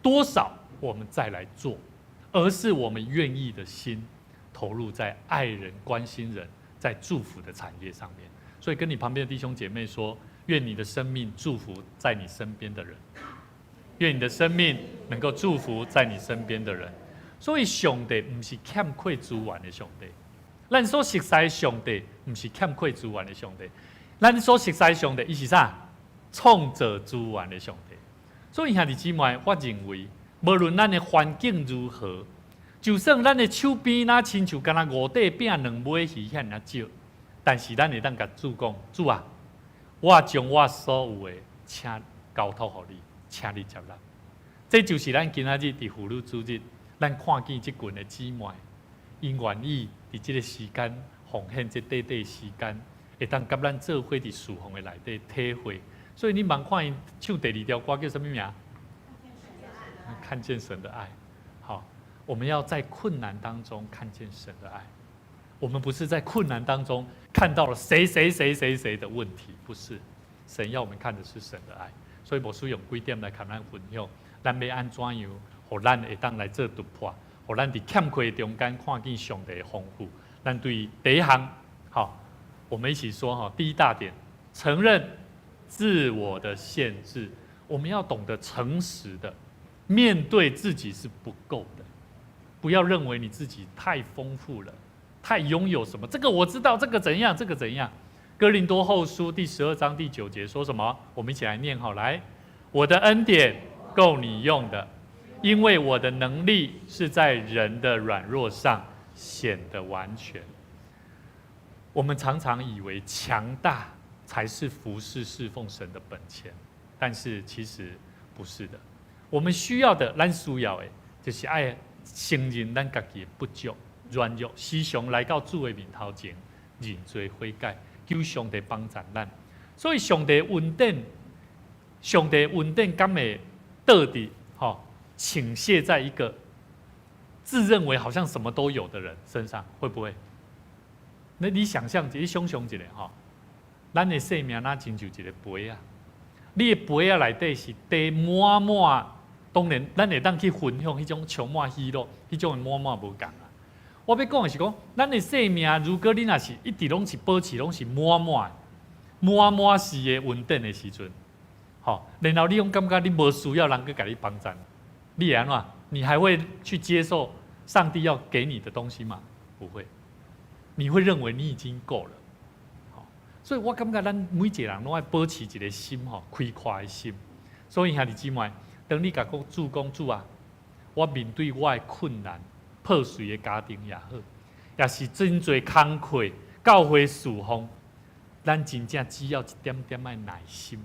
多少我們再來做，而是我們願意的心投入在愛人、關心人、在祝福的產業上面。所以跟你旁邊的弟兄姐妹說，願你的生命祝福在你身邊的人，願你的生命能夠祝福在你身邊的人。所以上帝毋是欠缺資源的上帝，咱所熟似的上帝毋是欠缺資源的上帝，咱所熟似的上帝，伊是啥？創造資源的上帝。所以兄弟姊妹，我認為，無論咱的環境如何，就算咱的手邊若親像干焦五塊餅兩尾魚遐爾仔少，但是咱會當共主講：主啊，我將我所有的，請交託予你，請你接納。這就是咱今仔日佇婦女主日，咱看見這群的姊妹，𪜶願意佇這个時間奉獻這短短時間，會當佮咱做伙佇事奉的內底體會。所以你茫看𪜶唱第二條歌叫啥物名？看見神的愛。好，我們要在困難當中看見神的愛。我們不是在困難當中看到了誰誰誰誰誰的問題，不是。神要我們看的是神的愛。所以牧師用幾點來共咱分享，咱欲按怎樣，予咱會當來做突破，予咱佇欠缺中間看見上帝的豐富。咱對第一項，好，我們一起說哈，第一大點，承認自我的限制，我們要懂得誠實的面對自己是不夠的，不要認為你自己太豐富了，太擁有什麼，這個我知道，這個怎樣，這個怎樣。哥林多後書第12章第9節說什麼？我們一起來念好，來，我的恩典夠你用的，因為我的能力是在人的軟弱上顯得完全。我們常常以為強大才是服侍侍奉神的本錢，但是其實不是的。我們需要的，咱需要的，就是愛承認咱家己的不足、軟弱，時常來到主的面頭前認罪悔改，求上帝幫助咱。所以上帝恩典，上帝恩典敢會倒佇吼傾瀉在一個自認為好像什麼都有的人身上，會不會？那你想象，你想象一下吼，咱的生命若親像一個杯仔，你的杯仔內底是貯滿滿，當然咱會當去分享彼種充滿喜樂，彼種的滿滿無仝啊。我欲講的是講，咱的生命如果你若是一直攏是保持攏是滿滿、滿滿是的恩典的時陣，吼，然後你攏感覺你無需要人去共你幫贊，你會按怎？你還會去接受上帝要給你的東西嗎？不會。你會認為你已經夠了，好，所以我感覺咱每一個人攏愛保持一個心吼，開闊的心。所以兄弟姊妹，當你共主講，主啊，我面對我的困難、破碎的家庭也好，也是真濟工課、教會侍奉，咱真正只要一點點的耐心，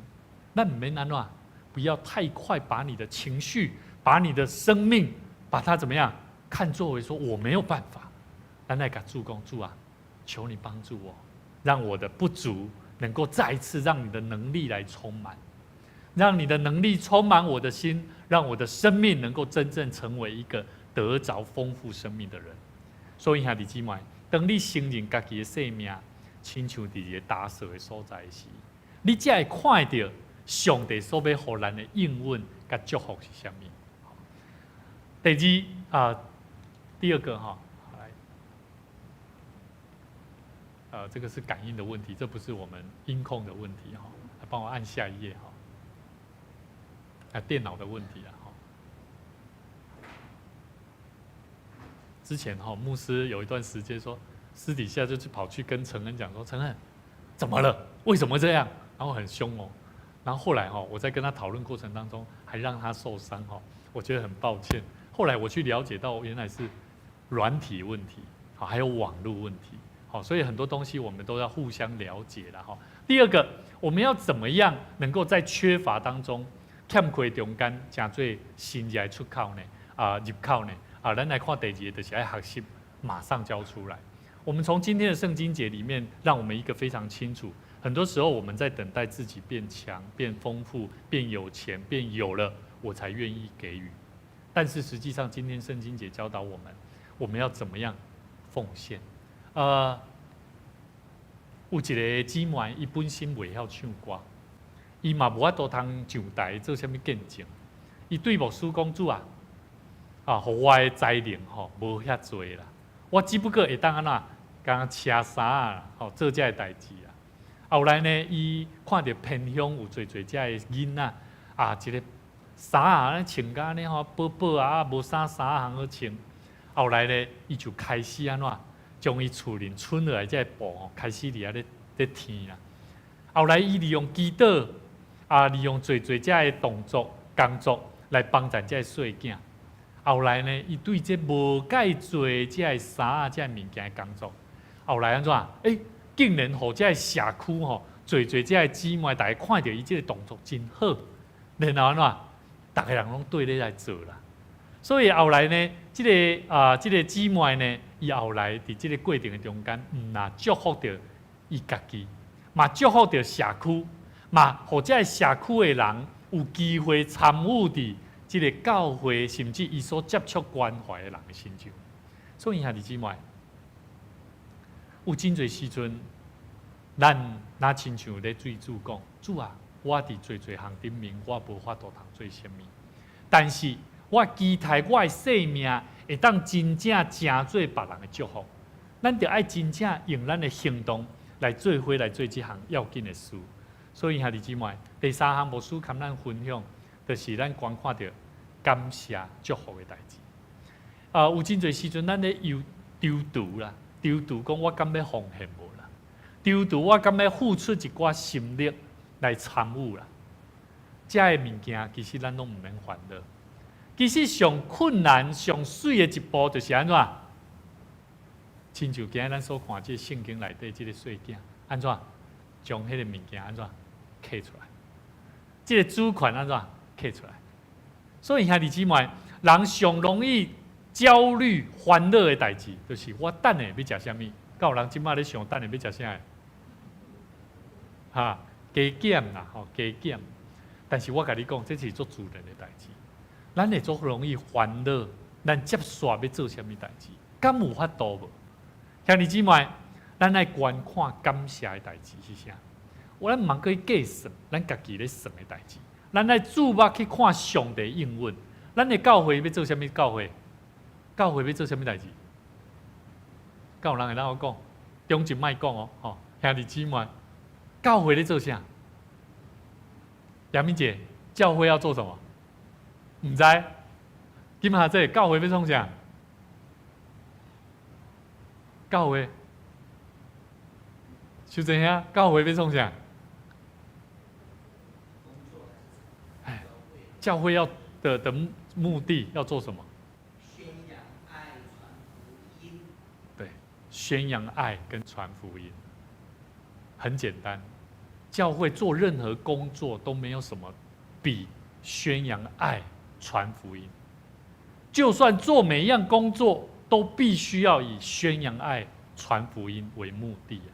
咱毋免按怎，不要太快把你的情緒、把你的生命，把它怎麼樣看作為說我沒有辦法，咱來共主講，主啊，求你幫助我，讓我的不足能夠再一次讓你的能力來充滿，讓你的能力充滿我的心，讓我的生命能夠真正成為一個得着豐富生命的人。所以兄弟姊妹，當你承認家己的生命，親像佇一個焦燥的所在時，你才會看著上帝所欲予咱的應允佮祝福是啥物。第二啊，第二個哈。這個是感應的問題，這不是我們音控的問題哈。來幫我按下一頁哈。啊，電腦的問題啊哈。之前哈，牧師有一段時間說，私底下就去跑去跟陳恩講說，陳恩怎麼了？為什麼這樣？然後很兇哦。然後後來哈，我在跟他討論過程當中，還讓他受傷哈，我覺得很抱歉。後來我去了解到，原來是軟體問題，好，還有網絡問題。好，所以很多東西我們都要互相了解了哈。第二個，我們要怎麼樣能夠在缺乏當中、欠缺中間，成做新的出口呢？啊，入口呢？啊，咱來看第二個，就是愛學習馬上交出來。我們從今天的聖經節裡面，讓我們一個非常清楚。很多時候我們在等待自己變強、變豐富、變有錢、變有了，我才願意給予。但是實際上，今天聖經節教導我們，我們要怎麼樣奉獻？有一個姊妹，伊本身袂曉唱歌，伊嘛無法度通上台做啥物見證。伊對牧師講：主啊，啊，予我的才能吼無遐濟啦，我只不過會當按怎，共車衫啊，吼做這个代誌啊。後來呢，伊看著偏鄉有濟濟遮的囡仔，啊，一个衫啊，穿甲按呢吼薄薄啊，無啥衫通好穿。後來呢，伊就開始按怎？將伊厝裡剩落來這个布吼，開始佇遐咧添啦。後來伊利用祈禱，啊，利用濟濟遮个動作工作來幫助這个細囝。後來呢，伊對這無蓋濟這个衫啊，這个物件的工作，後來按怎？竟然予這个社區吼，濟濟遮个姊妹，逐家看著伊這个動作真好，然後按怎？逐家人攏綴咧來做啦。所以後來呢，這個姊妹呢，伊後來佇這個過程的中間，毋但祝福著伊家己，嘛祝福著社區，嘛予這个社區的人有機會參與佇這个教會，甚至伊所接觸關懷的人的身上。所以兄弟姊妹，有真濟時陣，咱若親像咧對主講：主啊，我佇濟濟項頂面，我無法度通做啥物。但是我期待我的生命會當真正成做別人的祝福。咱著愛真正用咱的行動來做伙來做這項要緊的事。所以兄弟姊妹，第三項牧師共咱分享，就是咱觀看著感謝祝福的代誌。啊，有真濟時陣，咱咧猶躊躇啦，躊躇講我敢欲奉獻無啦？躊躇我敢欲付出一寡心力來參與啦？這个物件其實咱攏毋免煩惱。其實上困難、上媠的一步就是按怎？親像今仔咱所看這个聖經內底這个細囝，按怎將彼个物件按怎揢出來？這个主權按怎揢出來？所以兄弟姊妹，人上容易焦慮、煩惱的代誌，就是我等下欲食啥物？敢有人這馬咧想等下欲食啥？哈，加減啦，吼，加減。但是我共你講，這是足自然的代誌。咱會足容易煩惱，咱接續欲做啥物代誌？敢有法度無？兄弟姊妹，咱愛觀看感謝的代誌是啥？咱毋通去計算，咱家己咧算的代誌。咱愛注目去看上帝應允。咱的教會欲做啥物？教會，教會欲做啥物代誌？敢有人會當我講？中正莫講哦，吼，兄弟姊妹，教會咧做啥？楊明姐，教會要做什麼？毋知？金霞姐，教會欲創啥？教會，秀珍兄，教會欲創啥？哎，教會要的目的要做什麼？宣揚愛，傳福音。對，宣揚愛跟傳福音，很簡單。教會做任何工作都沒有什麼比宣揚愛、傳福音。就算做每一樣工作，都必須要以宣揚愛、傳福音為目的啊！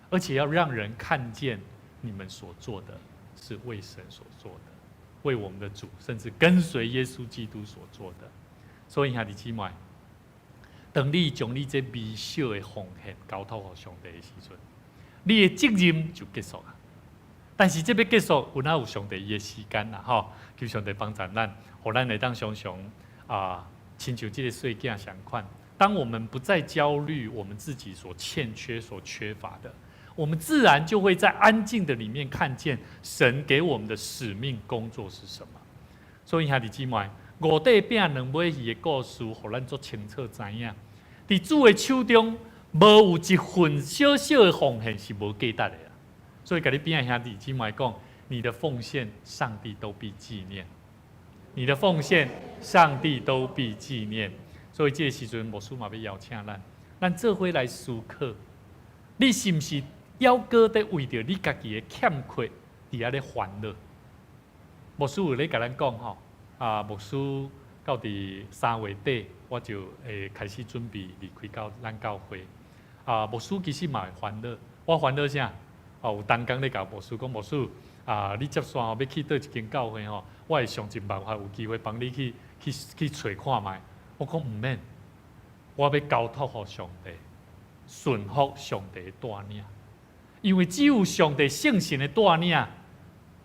而且要讓人看見你們所做的是為神所做的，為我們的主，甚至跟隨耶穌基督所做的。所以兄弟姊妹，當你將你這微小的奉獻交託予上帝的時陣，你的責任就結束啊！但是這欲結束，有哪有上帝伊的時間啦？吼，求上帝幫助咱，予咱會當常常啊，親像這个細囝相款。當我們不再焦慮我們自己所欠缺、所缺乏的，我們自然就會在安靜的裡面看見神給我們的使命工作是什麼。所以兄弟姊妹，五塊餅兩尾魚的故事，予咱足清楚知影。佇主的手中，無有一份小小的奉獻是無價值的啦。所以，共你邊仔兄弟姊妹講，你的奉獻，上帝都必紀念。你的奉獻，上帝都必紀念。所以，這个時陣，牧師嘛欲邀請咱，咱做伙來思考，你是毋是猶閣佇為著你家己的欠缺，佇遐咧煩惱？牧師有咧共咱講吼，啊，牧師到佇3月底，我就會開始準備離開到咱教會。啊，牧師其實嘛會煩惱，我煩惱啥？哦，有同工咧共牧師講，牧師啊，你接線欲去佗一間教會吼，我會想盡辦法有機會幫你去去去揣看覓。我講毋免，我欲交託予上帝，順服上帝的帶領，因為只有上帝聖神的帶領，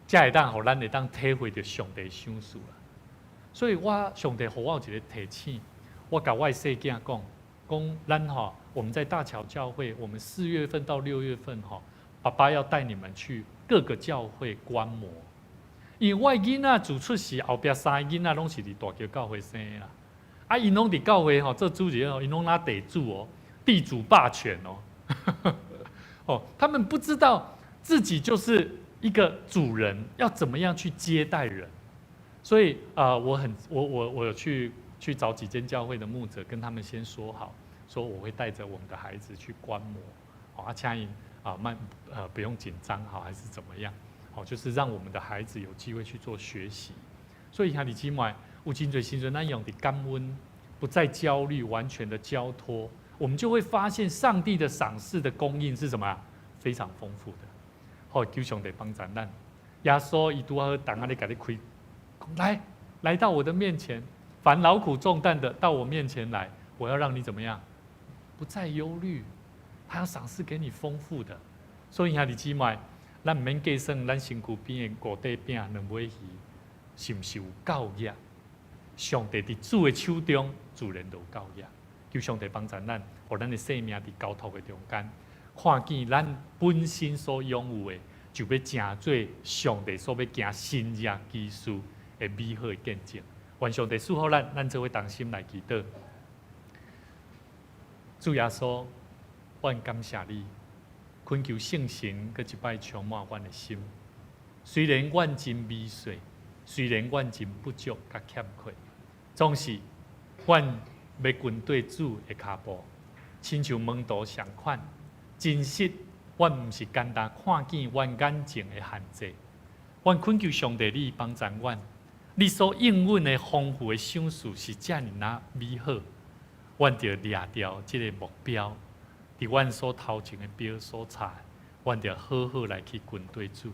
才會當予咱會當體會著上帝賞賜啦。所以我上帝予我有一個提醒，我共我的細囝講，講咱吼，我們在大橋教會，我們4月份到6月份吼，爸爸要帶你們去各個教會觀摩，因為我的囡仔自出世後壁三个囡仔攏是佇大橋教會生的啦。啊，𪜶攏佇教會吼做主任哦，𪜶攏拿地主哦，地主霸權哦。哦，他們不知道自己就是一個主人，要怎麼樣去接待人。所以啊，我很我我我有去找幾間教會的牧者，跟他們先說好，說我會帶着我們的孩子去觀摩。好，啊，請𪜶啊，慢不用緊張，好還是怎麼樣？好，就是讓我們的孩子有機會去做學習。所以兄弟姊妹，有真濟時陣，咱用佇感恩，不再焦慮，完全的交託，我們就會發現上帝的賞賜的供應是什麼啊？非常豐富的。好，求上帝幫助咱。耶穌伊拄好同仔咧共你開，講來，來到我的面前，凡勞苦重擔的，到我面前來，我要讓你怎麼樣？不再憂慮，他要賞賜給你豐富的。所以兄弟姊妹，咱毋免計算咱身軀邊的五塊餅、兩尾魚，是毋是有夠額？上帝佇主的手中，自然就有夠額。求上帝幫助咱，予咱的生命佇交託的中間，看見咱本身所擁有的，就欲成做上帝所欲行神蹟奇事的美好的見證。願上帝賜福咱，咱做伙同心來祈禱。主耶穌，阮感謝你，懇求聖神閣一擺充滿阮的心。雖然阮真微細，雖然阮真不足佮欠缺，總是阮欲跟綴主的跤步，親像門徒仝款。真實，阮毋是干焦看見阮眼前的限制。阮懇求上帝，你幫助阮，你所應允的豐富的賞賜是遮爾若美好。阮著掠著這个目標，佇阮所頭前的標所插，阮著好好來去跟綴主。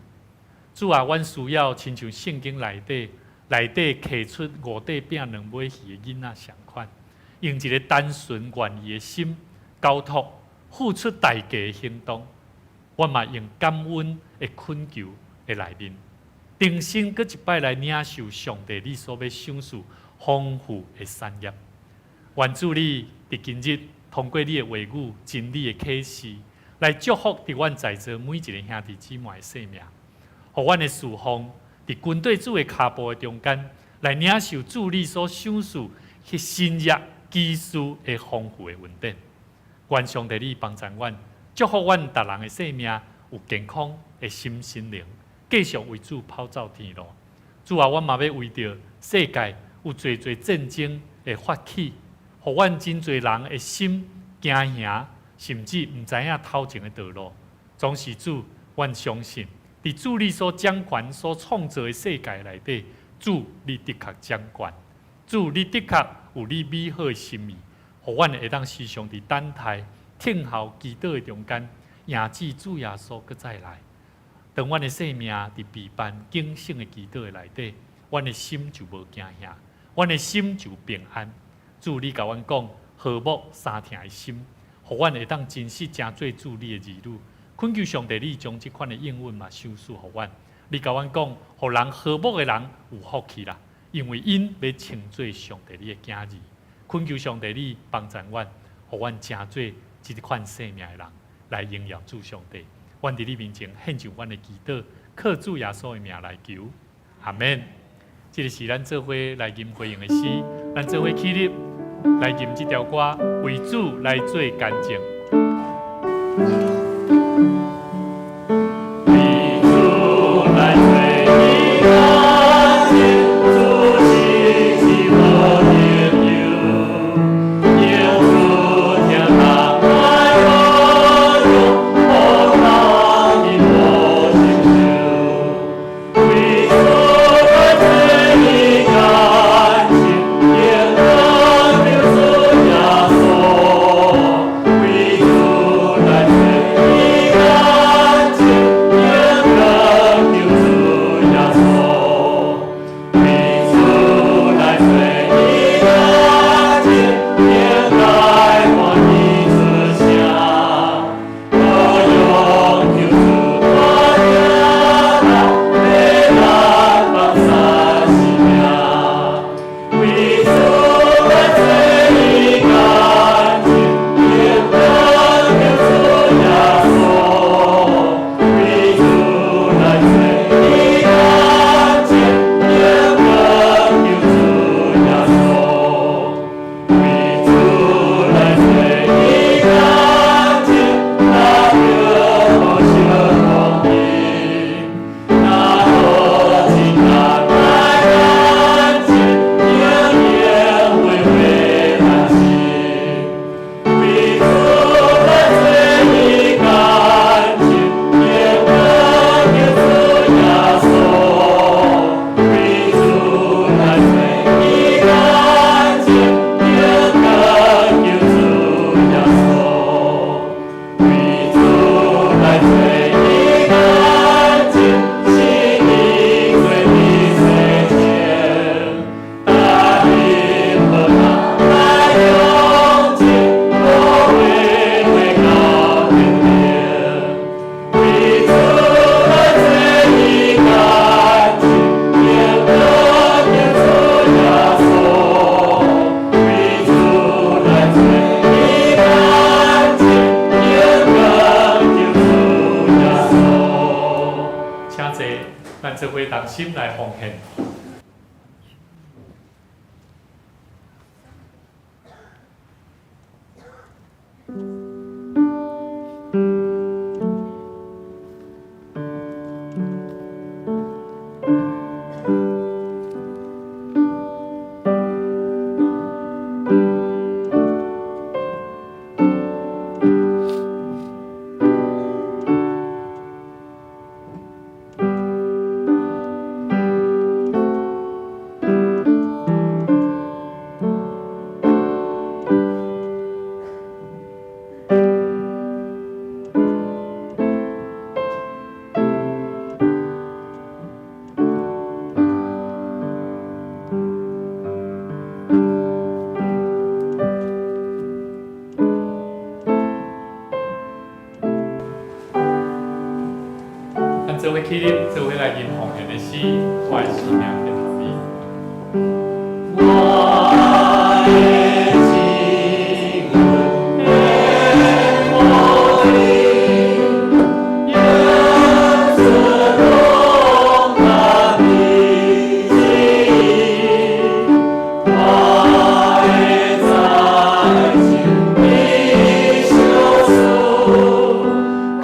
主啊，阮需要親像聖經內底內底提出五塊餅兩尾魚的囡仔仝款，用一个單純願意的心交託，付出代價的行動。阮嘛用感恩的懇求的內面，重新閣一擺來領受上帝你所欲賞賜豐富的產業。願主你佇今日通過你的話語、真理的啟示，來祝福佇阮在座每一个兄弟姊妹的生命，予阮的侍奉佇跟綴主的跤步的中間，來領受主你所賞賜彼神蹟奇事的豐富的恩典。願上帝你幫助阮，祝福阮逐人的生命有健康的心身靈，繼續為主跑走天路。主啊，阮嘛欲為著世界有濟濟戰爭的發起，予阮真濟人的心驚嚇，甚至毋知影頭前的道路。總是主，阮相信，佇主你所掌權、所創造的世界內底，主你的確掌權，主你的確有你美好的心意，予阮會當時常佇等待、等候、祈禱的中間，迎接主耶穌閣再來。當阮的生命佇備辦警醒的祈禱的內底，阮的心就無驚嚇，阮的心就平安。主，你共阮講和睦相疼的心，予阮會當真實成做主你的兒女。懇求上帝，你將這款的應允嘛賞賜予阮。你共阮講，予人和睦的人有福氣啦，因為𪜶欲稱做上帝你的囝兒。懇求上帝，你幫助阮，予阮成做這款生命的人，來榮耀主上帝。阮佇你面前獻上阮的祈禱，靠主耶穌的名來求，阿們。這个是咱做伙來吟回應的詩，咱做伙起立來吟這條歌，為主來做見證。為主來做見證，主是至好朋友，用主聽他來保佑，予他的無承受。為主來做見證，應當求主耶穌，為主來做同心來奉獻。咱做伙起立，做伙來吟奉獻的詩，我的生命獻予你。我的生命獻予你，耶穌拢家己旨意，我的财情你相赐，甘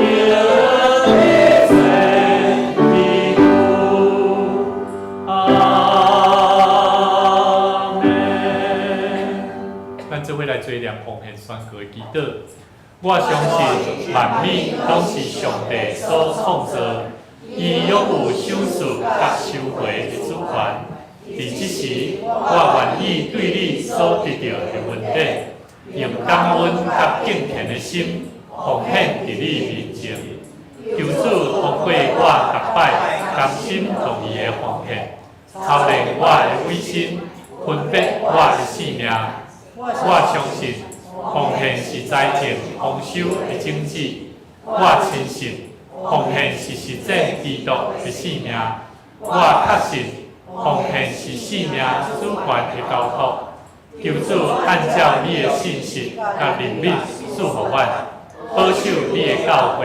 愿行你前基督。阿們。咱做伙來追念奉獻宣告的祈禱。我相信萬物攏是上帝所創造，伊擁有賞賜佮收回的主權。佇這時，我願意對你所得著的恩典，用感恩佮敬虔的心奉獻佇你面前。求主通過我逐擺甘心樂意的奉獻，操練我的委身，分別我的性命。我相信奉獻是財政豐收的種子。我深信奉獻是實踐基督的性命。我確信奉獻是性命主權的交託。求主按照你的信實佮憐憫賜予阮，保守你的教會，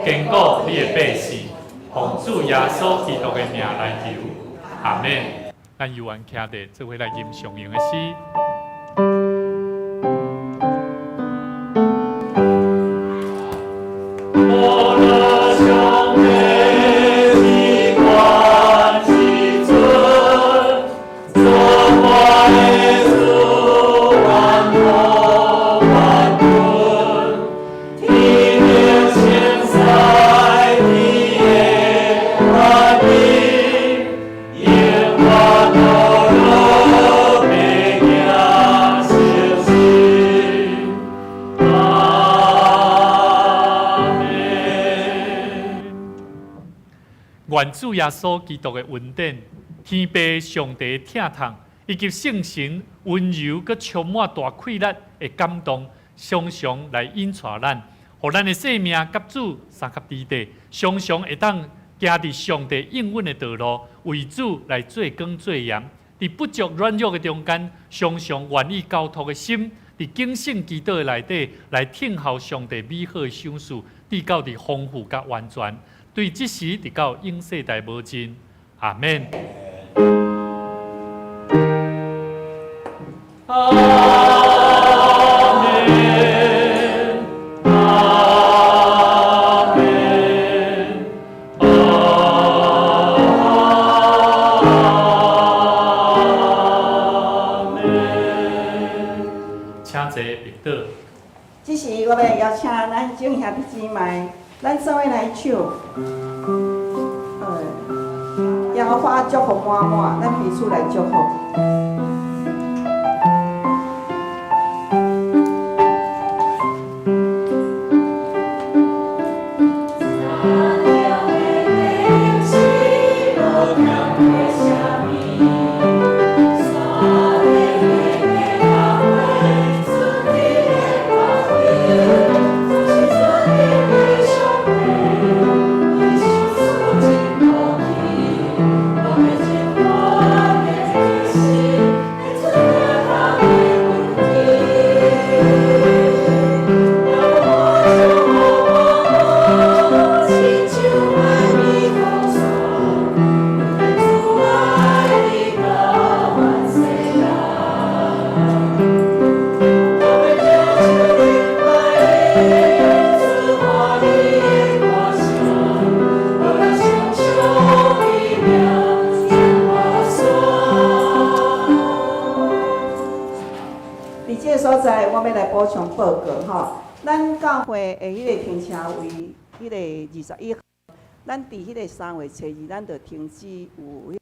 堅固你的百姓。奉主耶穌基督的名來求，阿們。咱猶原徛佇做伙來吟上榮的詩。無論上帝至懸至尊，造化的主萬國萬軍，天頂千載你的權柄，永遠都落白行誠實。阿們。願主耶穌基督的恩典、天父上帝的疼痛，以及聖神溫柔閣充滿大氣力的感動，常常來引帶咱，予咱的生命佮主相合佇底，常常會當行佇上帝應允的道路，為主來做光做鹽。佇不足軟弱的中間，常常願意交託的心，佇警醒祈禱的內底來聽候上帝美好的賞賜，直到佇豐富佮完全。對這時直到永世代無盡。阿們。阿們，阿們，阿們。請坐，彼得。這時我欲邀請咱眾兄弟姊妹，咱做伙來唱，耶和華祝福滿滿，咱彼此來祝福。親像補充報告吼。咱教會的彼個停車位，彼個21號，咱佇彼個3月初2，咱就停止有彼